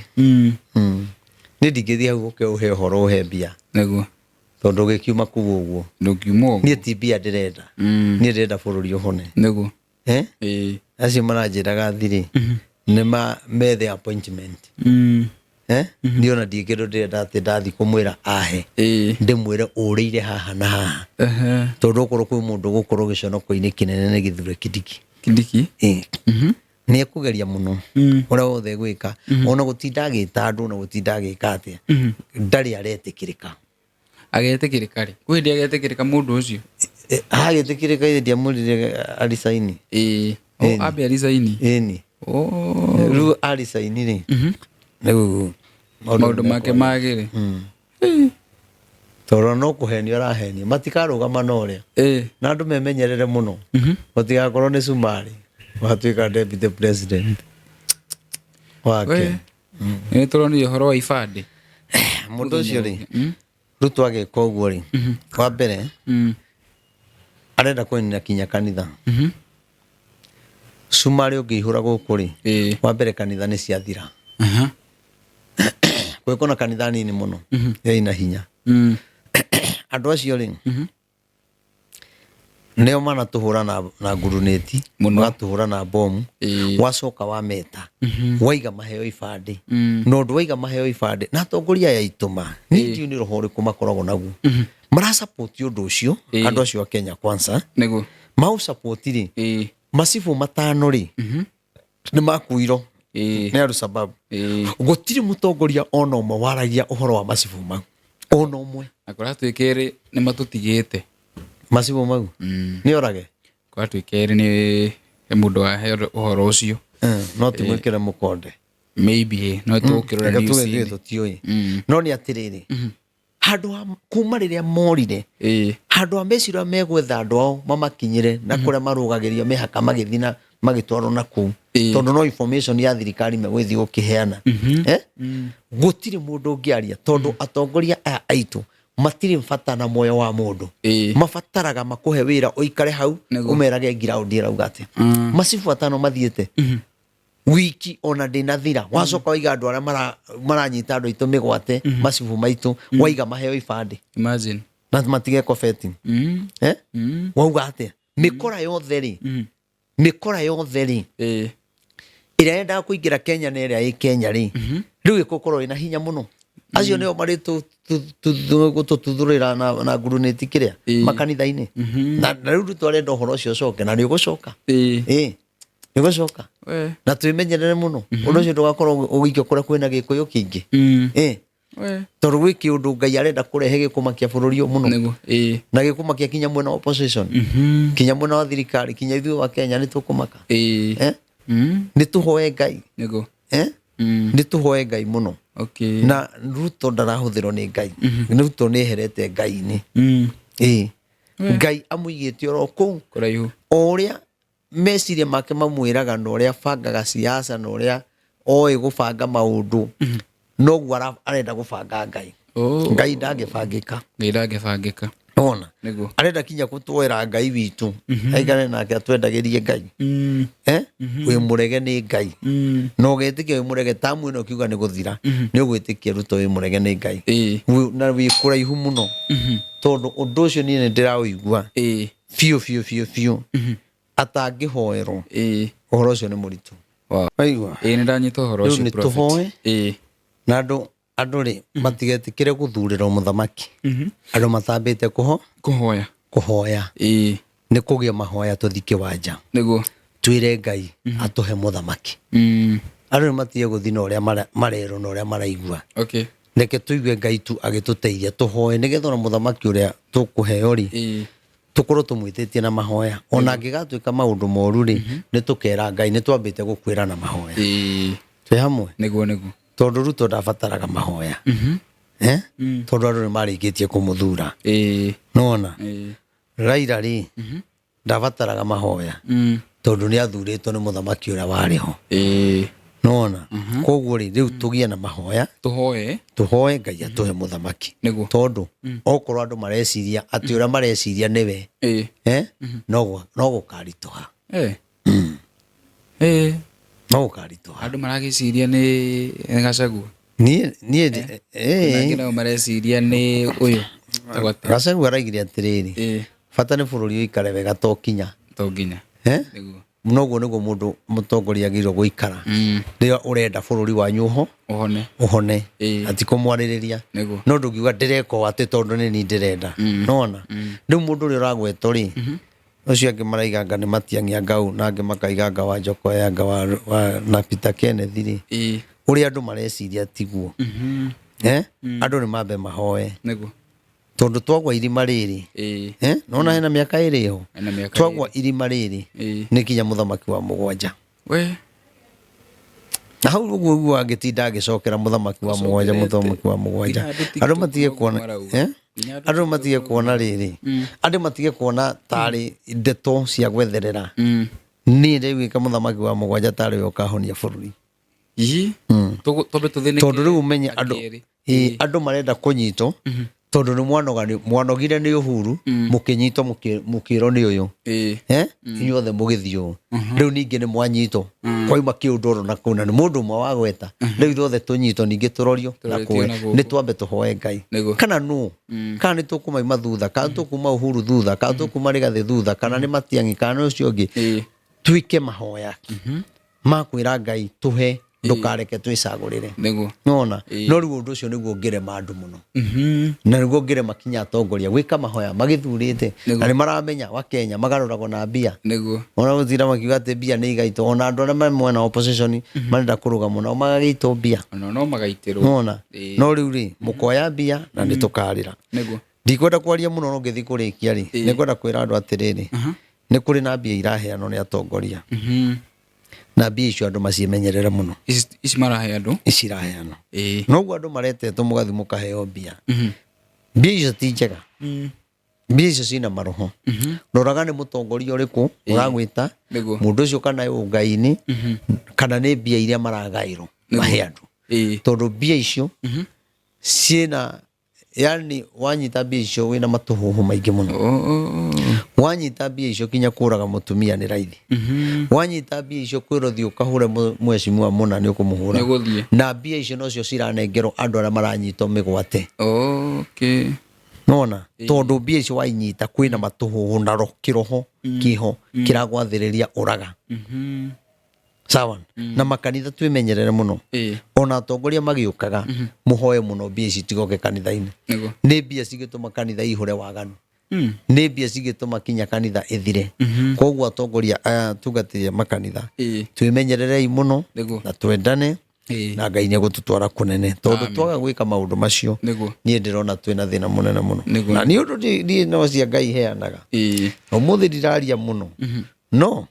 Niĩ ndingĩthiĩ hau ũke ũhe ũhoro ũhe mbia. Nĩguo. Tondũ ũgĩkiuma kũu ũguo. Ndũngiuma ũguo. Niĩ ti mbia ndĩrenda. Niĩ ndĩrenda bũrũri ũhone. Nĩguo. Acio maranjĩraga thirĩ. Nĩ methe appointment. Niĩ ona ndirĩ kĩndũ ndĩrenda atĩ ndathiĩ kũmwĩra ahe. Ndĩmwĩre ũrĩire haha na haha. Tondũ okorwo kwĩ mũndũ ũgũkorwo gĩconoko-inĩ kĩnene nĩ Gĩthure Kindiki. Kindiki? Nĩ ekũgeria mũno. Ũrĩa wothe egwĩka. Ona gũtinda agĩta andũ, ona gũtinda agĩka atĩa. Ndarĩ aretĩkĩrĩka. Agetĩkĩrĩka rĩ? Kwĩ hĩndĩ agetĩkĩrĩka mũndũ ũcio? Agĩtĩkĩrĩka hĩndĩ amwĩrire aricaini. Ambe aricaini? Ĩni. Rĩu aricaini rĩ, rĩu maũndũ make magĩrĩ. Tondũ no kũhenio arahenio, matikarũgama na ũrĩa. Na andũ memenyerere mũno. Matigakorwo nĩ Cumarĩ watuĩka deputy president wake. Nĩ tũronire ũhoro wa ibandĩ. Mũndũ ũcio rĩ, Ruto agĩka ũguo rĩ, wa mbere arenda kũnina kinya kanitha. Cumarĩ ũngĩihũra gũkũ rĩ, wa mbere kanitha nĩ ciathira. Gwĩkwo na kanitha nini mũno, ĩna hinya. Andũ acio rĩ, nĩo manatũhũra na ngurunĩti, magatũhũra na bomu, wacoka wameta, waiga maheo ibandĩ. Na ũndũ waiga maheo ibandĩ, na atongoria aya aitũ ma, niĩ ndiũĩ nĩ roho ũrĩkũ makoragwo naguo. Marasupport ũndũ ũcio, andũ acio a Kenya kwanza. Maũsupport rĩ, macibũ matano rĩ, nĩ makuirwo nĩ Al-Shabaab. Gũtirĩ mũtongoria ona ũmwe waragia ũhoro wa macibũ mau. Ona ũmwe. Na kũratuĩka erĩ nĩ matũtigĩte. Macibũ mau? Nĩ orage? Kũratuĩka erĩ nĩ mũndũ wahe ũhoro ũcio. No ti mwĩkĩre mũkonde. Maybe, no tũkĩrora Reke tuge news-inĩ. ithuĩ tũtiũĩ. No nĩ atĩrĩrĩ, handũ ha kuma rĩrĩa morire, handũ ha meciria megwetha andũ ao mamakinyĩre na kũrĩa marũgagĩrio mĩhaka magĩthiĩ na magĩtwarwo na kũu. Tondũ no information ya thirikari megũgĩthiĩ gũkĩheana. Gũtirĩ mũndũ ũngĩaria tondũ atongoria aya aitũ matirĩ bata na muoyo wa mũndũ. Mabataraga makũhe wĩra ũikare hau, ũmerage ground ĩrauga atĩa. Macibu atano mathiĩte. Wiki ona ndĩnathira. Wacoka waiga andũ arĩa maranyita andũ aitũ mĩgwate, macibu maitũ, waiga maheo ibandĩ. Imagine. Na matigekwo betting. Wauga atĩa? Mĩkora yothe rĩ, mĩkora yothe rĩ, ĩrĩa yendaga kũingĩra Kenya na ĩrĩa ĩ Kenya rĩ, rĩu ĩgũkorwo ĩna hinya mũno. Acio nĩo marĩ gũtũtuthũrĩra na ngurunĩti kĩrĩa, makanitha-inĩ. Na rĩu Ruto arenda ũhoro ũcio ũcoke, na nĩ ũgũcoka. Nĩ ũgũcoka. Na twĩmenyerere mũno. Ũndũ ũcio ndũgakorwo ũgĩikio kũrĩa kwĩna Gĩkũyũ kĩingĩ. Tondũ gwĩ kĩũndũ Ngai arenda kũrehe gĩkũmakia bũrũri ũyũ mũno. Nĩguo. Na gĩkũmakia kinya mwena wa opposition. Kinya mwena wa thirikari, kinya ithuĩ wa Kenya nĩ tũkũmaka. Nĩ tũhoe Ngai. Nĩguo. Nĩ tũhoe Ngai mũno. Na Ruto ndarahũthĩrwo nĩ Ngai. Ruto nĩ eherete Ngai-inĩ. Ngai amũigĩte oro kũu. Kũraihu. O ũrĩa meciria make mamwĩraga na ũrĩa abangaga siasa na ũrĩa oĩ gũbanga maũndũ, noguo arenda gũbanga Ngai. Oh. Ngai ndangĩbangĩka. Ngai ndangĩbangĩka. Nĩwona? Nĩguo. Arenda kinya gũtwera Ngai witũ aikare nake atwendagĩrie Ngai. Eh? Wĩ mũrege nĩ Ngai. Na ũgetĩkia wĩ mũrege tamu ĩno ũkiuga nĩ gũthira, nĩ ũgwĩtĩkia Ruto wĩ mũrege nĩ Ngai. Na wĩ kũraihu mũno. Tondũ ũndũ ũcio niĩ nĩ ndĩraũigua biũ biũ biũ biũ atangĩhoerwo ũhoro ũcio nĩ mũritũ. Wow. Waigua? Ĩĩ, nĩ ndanyita ũhoro Rĩu ũcio nĩ prophet. tũhoe. Na andũ andũ rĩ matigetĩkĩre gũthurĩrwo mũthamaki andũ matambĩte kũho Kũhoya. Kũhoya. Nĩ kũgĩa mahoya, tũthi kĩwanja, Nĩguo. Twĩre Ngai atũhe mũthamaki. Andũ nĩ matige gũthi na ũrĩa marerwo na ũrĩa maraigua. Reke tũigue Ngai tu agĩtũteithia, tũhoe nĩgetha ona mũthamaki ũrĩa tũkũheo rĩ, tũkorwo tũmwĩtĩtie na mahoya. Ona angĩgatuĩka maũndũ moru rĩ, nĩ tũkera Ngai nĩ twambĩte gũkwĩra na mahoya. Twĩ hamwe? Nĩguo, nĩguo. Tondũ Ruto ndabataraga mahoya, eh? Tondũ andũ nĩ marĩkĩtie kũmũthura. Nona Raila rĩ, ndabataraga mahoya tondũ nĩ athurĩtwo nĩ mũthamaki ũrĩa warĩ ho. Nona koguo rĩ, rĩu tũgĩe na mahoya. Tũhoe. Tũhoe Ngai atũhe mũthamaki. Tondũ okorwo andũ mareciria atĩ ũrĩa mareciria nĩwe, eh? No gũkaritũha. No gũkaritũha. Andũ maragĩciria nĩ Gachagua. Niĩ Na angĩ nao mareciria nĩ ũyũ Etagwo atĩa? Gachagua araigire atĩrĩrĩ, bata nĩ bũrũri ũikare wega to kinya. To nginya. Eh? Nĩguo. Noguo nĩguo mũndũ mũtongoria agĩrĩirwo gũikara rĩrĩa ũrenda bũrũri wanyu ũho Ũhone. Ũhone. Ati kũmwarĩrĩria. No ndũngiuga ndĩreka ũũ atĩ tondũ nĩ niĩ ndĩrenda. Nona rĩu mũndũ ũrĩa ũragwetwo rĩ, ũcio angĩ maraiganga nĩ Matiang'i, anga ũũ, na angĩ makaiganga wa Njokoya, anga wa na Peter Kenneth rĩ, ũrĩa andũ mareciria tiguo. Eh? Andũ nĩ mambe mahoe. Tondũ twagwa irima rĩrĩ, eh? Nona hena mĩaka ĩrĩ ho. Hena mĩaka. Twagwa irima rĩrĩ, nĩ kinya mũthamaki wa mũgwanja. We. Na hau ũguo ũguo angĩtinda agĩcokera mũthamaki wa mũgwanja. Acokerete. Mũthamaki wa mũgwanja. Nginya andũ TikTok Andũ matige noguo kuona marauga. Eh? Nginya andũ Andũ matige TikTok kuona rĩrĩ, andũ matige kuona tarĩ ndeto cia gwetherera. Niĩ ndĩgwĩka mũthamaki wa mũgwanja tarĩ we ũkahonia bũrũri. Ii. Twambe tũthĩnĩke. Tondũ rĩu ũmenye andũ akerĩ. Ĩĩ, andũ marenda kũnyitwo tondũ nĩ mwanoga, mwanogire nĩ Uhuru, mũkĩnyitwo, mũkĩrwo nĩ ũyũ. Eh? Inyuothe mũgĩthiĩ ũũ. Rĩu ningĩ nĩ mwanyitwo, kwauma kĩũndũ oro na kũu, na nĩ mũndũ ũmwe wagweta. Rĩu ithuothe tũnyitwo ningĩ tũrorio na Tũroretio kũwe na gũkũ. Nĩ twambe tũhoe Ngai. Kana nũ, kana nĩ tũkũmaima thutha, kana tũkuma Uhuru thutha, kana tũkuma Rigathĩ thutha, kana nĩ Matiang'i, kana nĩ ũcio ũngĩ, twĩke mahoya ma kwĩra Ngai tũhe, ndũkareke twĩcagũrĩre. Nona no rĩu ũndũ ũcio nĩguo ũngĩrema andũ mũno, na nĩguo ũngĩrema kinya atongoria gwĩka mahoya magĩthurĩte. Na nĩ maramenya wa Kenya magarũragwo na mbia. Ona gũtinda makiuga atĩ mbia nĩ igaitwo, ona andũ arĩa me mwena wa opposition marenda kũrũgama nao magagĩitwo mbia. Ona no magaitĩrwo. Nona no rĩu rĩ, mũkoya mbia na nĩ tũkarĩra. Ndikwenda kwaria mũno, no ngĩthiĩ kũrĩkia rĩ, nĩ ngwenda kwĩra andũ atĩrĩrĩ, nĩ kũrĩ na mbia iraheanwo nĩ atongoria, na mbia icio andũ macimenyerere mũno. Ici marahe andũ. Ici iraheanwo, noguo andũ maretetwo mũgathi mũkaheo mbia. Mbia icio ti njega, mbia icio cina maroho. Roraga nĩ mũtongoria ũrĩkũ ũragwĩta, mũndũ ũcio kana ũngai-inĩ, kana nĩ mbia iria maragaĩrwo mahe andũ. Tondũ mbia icio ciĩna, yani wanyita mbia icio wĩna matũhũhũ maingĩ mũno. Wanyita mbia icio kinya kũraga mũtumia nĩ raithi. Wanyita mbia icio kwĩrwo thiĩ ũkahũre mheshimiwa mũna, nĩ ũkũmũhũra. Nĩũgũthiĩ. Na mbia icio nocio ciranengerwo andũ arĩa maranyitwo mĩgwate. Nona tondũ mbia icio wainyita kwĩna matũhũhũ na kĩroho kĩho kĩragwathĩrĩria ũraga. Sawa? Na makanitha twĩmenyerere mũno. Ona atongoria magĩũkaga, mũhoe mũno mbia ici itigoke kanitha-inĩ. Nĩ mbia cigĩtũma kanitha ihũre waganu. Nĩ mbia cigĩtũma kinya kanitha ĩthire. Koguo atongoria aya atungatĩri a makanitha, twĩmenyererei mũno na twendane, na Ngai nĩ egũtũtwara kũnene, tondũ twaga gwĩka maũndũ macio, niĩ ndĩrona twĩna thĩna mũnene mũno. Na nĩ ũndũ niĩ no cia Ngai heanaga. Ũmũthĩ ndiraria mũno, no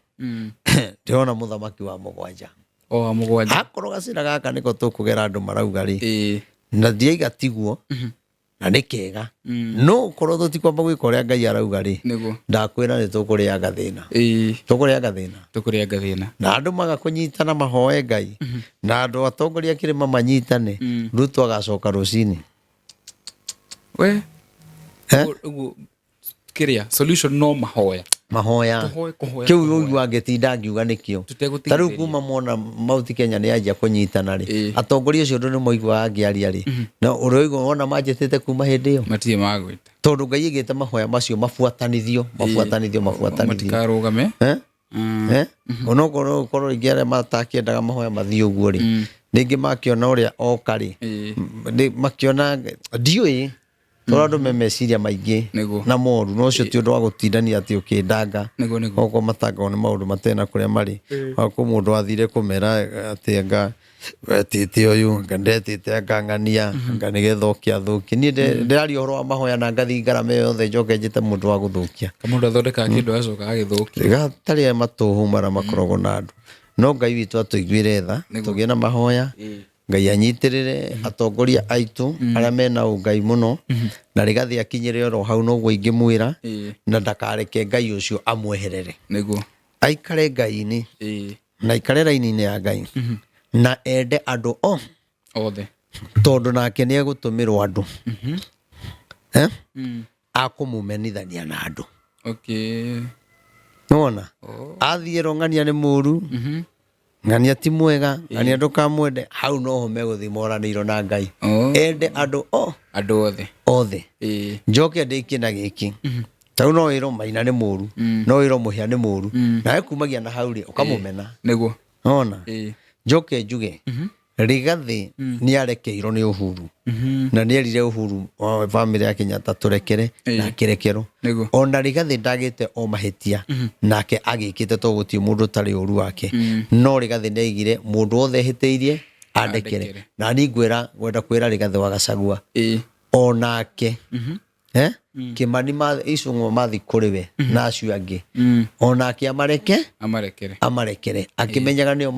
ndĩrona mũthamaki wa mũgwanja. O wa mũgwanja. Akorwo gacĩra gaka nĩko tũkũgera andũ marauga rĩ, na ndiaiga tiguo na nĩ kega, no ũkorwo tũtikwamba gwĩka ũrĩa Ngai arauga rĩ, ndakwĩra nĩ tũkũrĩanga thĩna. Tũkũrĩanga thĩna. Tũkũrĩanga thĩna. Na andũ maga kũnyitana mahoe Ngai, na andũ atongoria kĩrĩma manyitane, Ruto agacoka rũcinĩ. We. Eh? Ũguo kĩrĩa solution no mahoya. Mahoya. Tũhoe, kũhoya, Kĩu kũhoya. ũigua ngĩtinda ngiuga nĩkĩo. Tũtegũtigithĩria. Ta rĩu kuma mona Mount Kenya nĩ yanjia kũnyitana rĩ, Ĩĩ. atongoria acio ũndũ nĩ maiguaga ngĩaria rĩ, na ũrĩa ũigua wona manjĩtĩte kuma hĩndĩ ĩyo, Matirĩ magwĩta. tondũ Ngai aigĩte mahoya macio mabuatanithio, mabuatanithio, mabuatanithio. Matikarũgame. Eh? Eh? Onokorwo ũkorwo rĩngĩ arĩa matakĩendaga mahoya mathiĩ ũguo rĩ, rĩngĩ makĩona ũrĩa oka rĩ, Ĩĩ. makĩona ndiũĩ, tondũ andũ me meciria maingĩ Nĩguo. na moru, no ũcio ti ũndũ wa gũtindania atĩ ũkĩndanga. Nĩguo, nĩguo. Okorwo matangagwo nĩ maũndũ matarĩ na kũrĩa marĩ. Kwĩ mũndũ wathire kũmera atĩ anga wetĩte ũyũ, anga ndetĩte anga ng'ania, anga nĩgetha oke athũkie. Niĩ ndĩraria ũhoro wa mahoya na ngathiĩ ngarama ĩyo yothe njoke njĩte mũndũ wa gũthũkia. Kamũndũ athondekaga kĩndũ agacoka agagĩthũkia. Gatarĩ matũhũ marĩa makoragwo na andũ. No Ngai witũ atũiguĩre tha, tũgĩe na mahoya, Ngai anyitĩrĩre atongoria aitũ arĩa mena ũngai mũno, na Rigathĩ akinyĩre oro hau noguo ingĩmwĩra, na ndakareke Ngai ũcio amweherere. Nĩguo. Aikare Ngai-inĩ, na aikare raini-inĩ ya Ngai, na ende andũ o Othe. Tondũ nake nĩ egũtũmĩrwo andũ. Akũmũmenithania na andũ. Nĩwona? Athiĩ ro ng'ania nĩ mũru, ng'ania ti mwega, ng'ania ndũkamwende, hau noho megũthiĩ moranĩirwo na Ngai. Ende andũ o. Andũ othe. Othe. Njoke ndĩkie na gĩkĩ. Ta rĩu no wĩrwo Maina nĩ mũru, no wĩrwo Mũhĩa nĩ mũru, nawe kumagia na hau rĩ, ũkamũmena. Nĩguo. Nĩwona? Njoke njuge, Rigathĩ nĩ arekeirwo nĩ Uhuru. Na nĩ erire Uhuru wa bamĩrĩ ya Kenyatta tũrekere, na akĩrekerwo. Ona Rigathĩ ndagĩte o mahĩtia, nake agĩkĩte tondũ gũtirĩ mũndũ ũtarĩ ũru wake. No Rigathĩ nĩ aigire mũndũ wothe ehĩtĩirie andekere. Andekere. Na niĩ ngwenda kwĩra Rigathĩ wa Gachagua. Onake. Kimani Ichung'wa mathi kũrĩ we na acio angĩ. Onake amareke, Amarekere. amarekere. Akĩmenyaga nĩo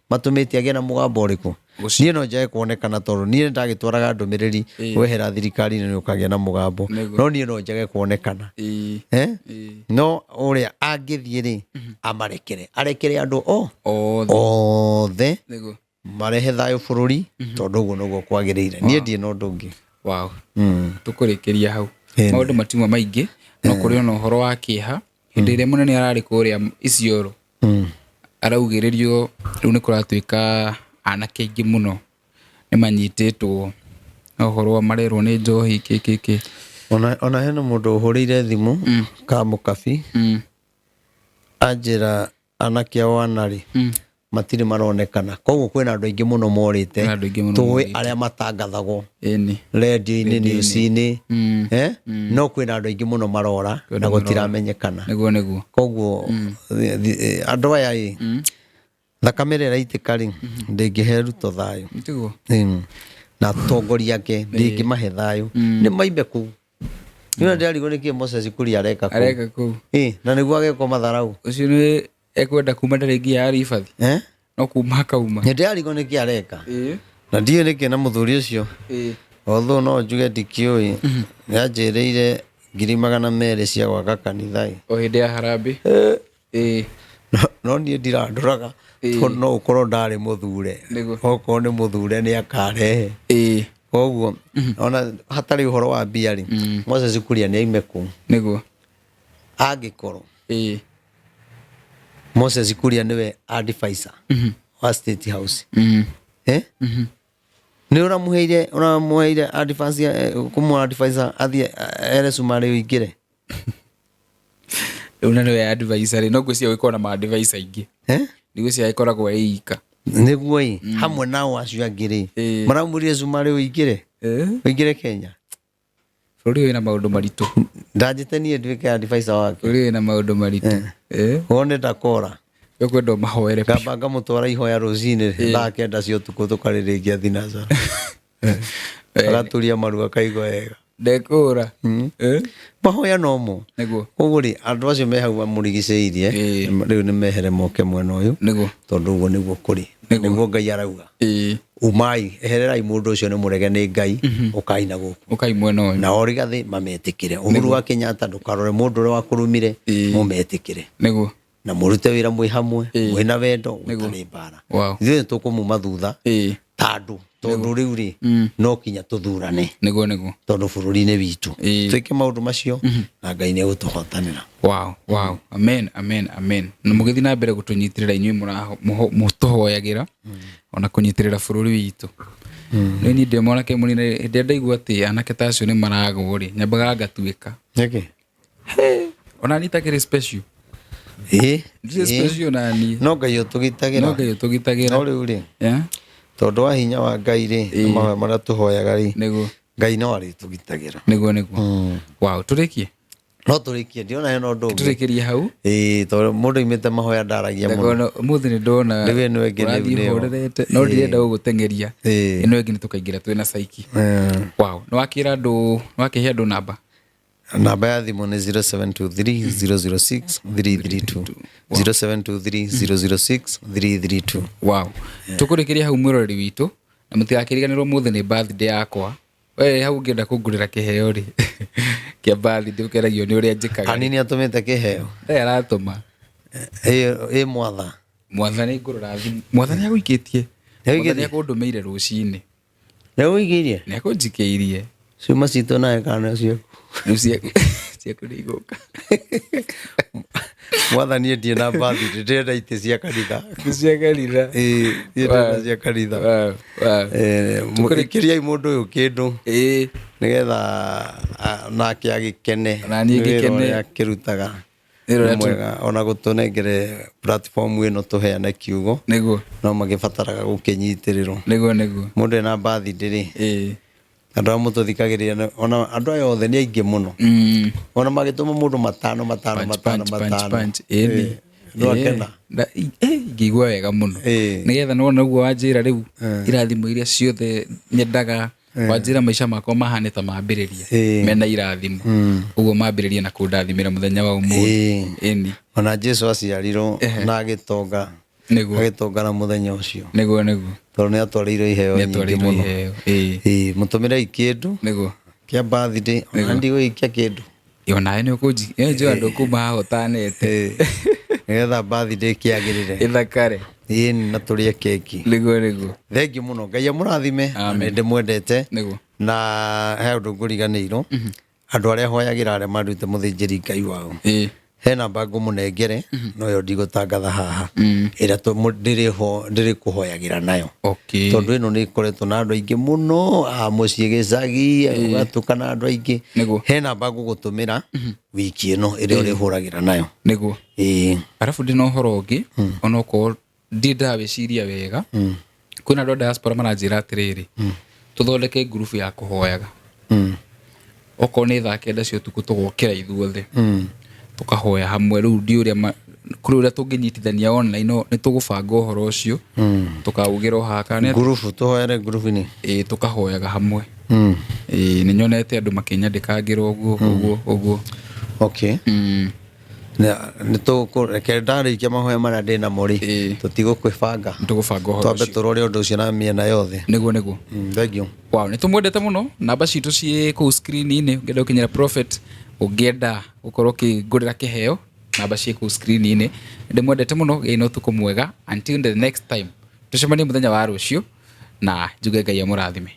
matũmĩte agĩe na mũgambo ũrĩkũ. Niĩ no njage kuonekana tondũ niĩ ndagĩtwaraga ndũmĩrĩri wehera thirikari-inĩ nĩ ũkagĩa na mũgambo. No niĩ no njage kuonekana. No ũrĩa angĩthiĩ rĩ, amarekere. Arekere andũ o Othe. othe. Marehe thayũ bũrũri, tondũ ũguo nĩguo kwagĩrĩire. Niĩ ndirĩ na ũndũ ũngĩ. Wow. Tũkũrĩkĩria hau. Maũndũ matiuma maingĩ, no kũrĩ ona ũhoro wa kĩeha. Hĩndĩ ĩrĩa mũnene ararĩ kũrĩa Isiolo, araugĩrĩrio rĩu nĩ kũratuĩka anake aingĩ mũno nĩ manyitĩtwo na ũhoro wa marerwo nĩ njohi kĩ, kĩ, kĩ. Ona hena mũndũ ũhũrĩire thimũ, ka mũkabi, anjĩra anake ao ana rĩ, matirĩ maronekana. Koguo kwĩna andũ aingĩ mũno morĩte, Kwĩna andũ aingĩ mũno tũĩ morĩte. arĩa matangathagwo radio-inĩ, news-inĩ, No kwĩna andũ aingĩ mũno marora Kwĩna na andũ marora. gũtiramenyekana. Nĩguo, nĩguo. Koguo, andũ aya ĩ, thakame ĩrĩa ĩraitĩka rĩ, ndĩngĩhe Ruto thayũ. Nĩguo. Na atongoria ake ndĩngĩmahe thayũ. Nĩ maime kũu. Nĩ ndĩrarigwo nĩkĩ Moses Kuria areka kũu. Areka kũu. Na nĩguo agekwo matharau. Ũcio nĩ ekwenda kuma ndarĩ nginya ya ribathi. No kuma akauma. Nĩ ndĩrarigwo nĩkĩ areka. Na ndiũĩ nĩkĩ na mũthuri ũcio. Although no njuge ndikĩũĩ, nĩ anjĩrĩire ngiri magana merĩ cia gwaka kanitha ĩ. O hĩndĩ ya harambee. No niĩ ndirandũraga, tondũ no ũkorwo ndarĩ mũthure. Okorwo nĩ mũthure nĩ akarehe. Koguo, ona hatarĩ ũhoro wa mbia rĩ, Moses Kuria nĩ aime kũu. Angĩkorwo. Moses Kuria nĩwe advisor wa State House. Nĩ ũramũheire advisor, kũmũ advisor athiĩ ere Cumarĩ ũingĩre? Rĩu na nĩwe advisor rĩ, no ngwĩciria gũkorwo na ma advisor aingĩ. Nĩ ngwĩciria ĩkoragwo ĩ ika. Nĩguo ĩ, hamwe nao acio angĩ rĩ, maramwĩrire Cumarĩ ũingĩre? Ũingĩre Kenya? Bũrũri wĩna maũndũ maritũ. Ndanjĩte niĩ nduĩke advisor wake. Bũrũri wĩna maũndũ maritũ. Wone ndakora. Ũkwenda ũmahoere biũ. Ngamba ngamũtwara ihoya rũcinĩ, thaa kenda cia ũtukũ tũkarĩrĩkia thinacara. Agaturia maru akaigua wega. Ndekũra. Mahoya no mo. Nĩguo. Koguo rĩ, andũ acio me hau mamũrigicĩirie, rĩu nĩ mehere moke mwena ũyũ. Tondũ ũguo nĩguo kũrĩ. Nĩguo Ngai arauga. Umai, ehererai mũndũ ũcio nĩ mũrege nĩ Ngai, ũkai na gũkũ. Ũkai mwena ũyũ. Na o Rigathĩ mametĩkĩre. Uhuru wa Kenyatta ndũkarore mũndũ ũrĩa wakũrumire, mũmetĩkĩre. Na mũrute wĩra mwĩ hamwe, mwĩna wendo, gũtarĩ mbara. Ithuĩ nĩ tũkũmuma thutha. Ta andũ, tondũ rĩu rĩ, no kinya tũthurane. Nĩguo, nĩguo. Tondũ bũrũri-inĩ witũ. Twĩke maũndũ macio na Ngai nĩ egũtũhotanĩra. Wow, amen, amen, amen. Na mũgĩthiĩ na mbere gũtũnyitĩrĩra inyuĩ mũtũhoyagĩra ona kũnyitĩrĩra bũrũri witũ. Nĩ niĩ ndĩ mwanake mũnini, hĩndĩ ĩrĩa ndaigua atĩ anake ta acio nĩ maragwo rĩ, nyambaga ngatuĩka. Nĩkĩ? Ona niĩ itakĩrĩ special. Ndirĩ special na niĩ. No Ngai ũtũgitagĩra. No Ngai ũtũgitagĩra. No rĩu rĩ, tondũ wa hinya wa Ngai rĩ, na mahoya marĩa tũhoyaga rĩ, Ngai no arĩtũgitagĩra. Nĩguo, nĩguo. Wow, tũrĩkie. No tũrĩkie, ndiona hena ũndũ ũngĩ. Tũrĩkĩrie hau. Ĩĩ, tondũ mũndũ aimĩte mahoya ndaragia mũno. Ndakona ũmũthĩ nĩ ndona Rĩu ĩno ĩngĩ rĩu ũrathiĩ nĩyo. ũhorerete, no ndirenda gũgũteng'eria. Ĩno ĩngĩ nĩ tũkaingĩra twĩna saiki. Wow, nĩ wakĩra andũ, nĩ wakĩhe andũ namba. Namba ya thimũ nĩ 0723 006 332, 0723 006 332. Wow, tũkũrĩkĩria hau, mwĩroreri witũ, na mũtigakĩriganĩrwo mũthĩ nĩ birthday yakwa. We hau ũngĩenda kũngũrĩra kĩheo rĩ kĩa birthday, ũkeragio nĩ ũrĩa njĩkaga. Anini atũmĩte kĩheo? Ndarĩ aratũma. Ĩ mwatha. Mwathani, ngũrora thimũ, Mwathani agũikĩtie. Nĩagũikĩtie? Mwathani akũndũmĩire rũcinĩ. Nĩagũikĩirie? Nĩ akũnjikĩirie. Ciuma citũ nawe kana ciaku? Rĩu ciaku, ciaku nĩ igũka. Mwathani endie na birthday, ndĩrenda itĩ cia kanitha. Nĩ cia kanitha. Ĩĩ, niĩ ndĩrenda cia kanitha. Ĩkĩriai mũndũ ũyũ kĩndũ nĩgetha nake agĩkene. Na niĩ nĩ wĩra ngĩkene. ũrĩa akĩrutaga. Wĩra ũrĩa Nĩ mwega ona gũtũnengere platform ĩno tũheane kiugo. No magĩbataraga gũkĩnyitĩrĩrwo. Nĩguo, nĩguo. Mũndũ ena birthday rĩ, andũ arĩa mũtũthikagĩrĩria, ona andũ aya othe nĩ aingĩ mũno, ona magĩtũma mũndũ matano matano Punch, matano punch, punch, matano. Punch. Ĩni. Nĩwakena? Ngĩigua wega mũno. Nĩgetha nĩwona ũguo wanjĩra rĩu irathimo iria ciothe nyendaga, wanjĩra maica makwa mahane ta mambĩrĩria mena irathimo ũguo, mambĩrĩria na kũndathimĩra mũthenya wa ũmũthĩ. Ĩni. Ona Jesu aciarirwo na agĩtonga. Agĩtonga na mũthenya ũcio. Nĩguo, nĩguo. Tondũ nĩ atwarĩirwo iheo Nĩ nyingĩ atwarĩirwo mũno. iheo, ĩĩ. Ĩĩ, mũtũmĩrei kĩndũ kĩa birthday, ona ndigũgĩikia kĩndũ. Onawe nĩ ũkũnji njũa andũ kuma haha ũtanete. Nĩgetha birthday kĩagĩrĩre. Ĩthakare. Ĩĩ, na tũrĩe keki. Nĩguo, nĩguo. Thengiũ mũno, Ngai amũrathime, na Amen. nĩ ndĩmwendete. Na he ũndũ ngũriganĩirwo, andũ arĩa hoyagĩra, arĩa manduĩte mũthĩnjĩri Ngai wao, he namba ngũmũnengere, no yo ndigũtangatha haha, ĩrĩa ndĩrĩkũhoyagĩra nayo. Tondũ ĩno nĩ ĩkoretwo na andũ aingĩ mũno a mũciĩ gĩcagi, ũgatukana andũ aingĩ. He namba ngũgũtũmĩra wiki ĩno ĩrĩa ũrĩhũragĩra nayo. Ĩĩ. Arabu ndĩna ũhoro ũngĩ, onokorwo ndirĩ ndawĩciria wega. Kwĩna andũ a diaspora maranjĩra atĩrĩrĩ, tũthondeke ngurubu ya kũhoyaga. Okorwo nĩ thaa 9 cia ũtukũ, tũgokĩra ithuothe, tũkahoya hamwe. Rĩu ndi ũrĩa kũrĩ ũrĩa tũngĩnyitithania online, no nĩ tũgũbanga ũhoro ũcio, tũkaugĩra o haha kana nĩ Ngurubu, tũhoere ngurubu-inĩ. Ĩĩ, tũkahoyaga hamwe. Ĩĩ, nĩ nyonete andũ makĩnyandĩkangĩra ũguo ũguo ũguo. Nĩ tũkũreke ndarĩkia mahoya marĩa ndĩ namo rĩ, tũtigũkwĩbanga. Tũgũbanga ũhoro Twambe ũcio. tũrore ũndũ ũcio na mĩena yothe. Nĩguo, nĩguo. Thank you. Wow, nĩ tũmwendete mũno. Namba citũ ciĩ kũu screen-inĩ, ũngĩenda gũkinyĩra prophet, ũngĩenda gũkorwo ũkĩngũrĩra kĩheo, namba ciĩ kũu screen-inĩ. Ndĩmwendete mũno, gĩai na ũtukũ mwega. Until the next time, tũcemanie mũthenya wa rũciũ, na njuge Ngai amũrathime.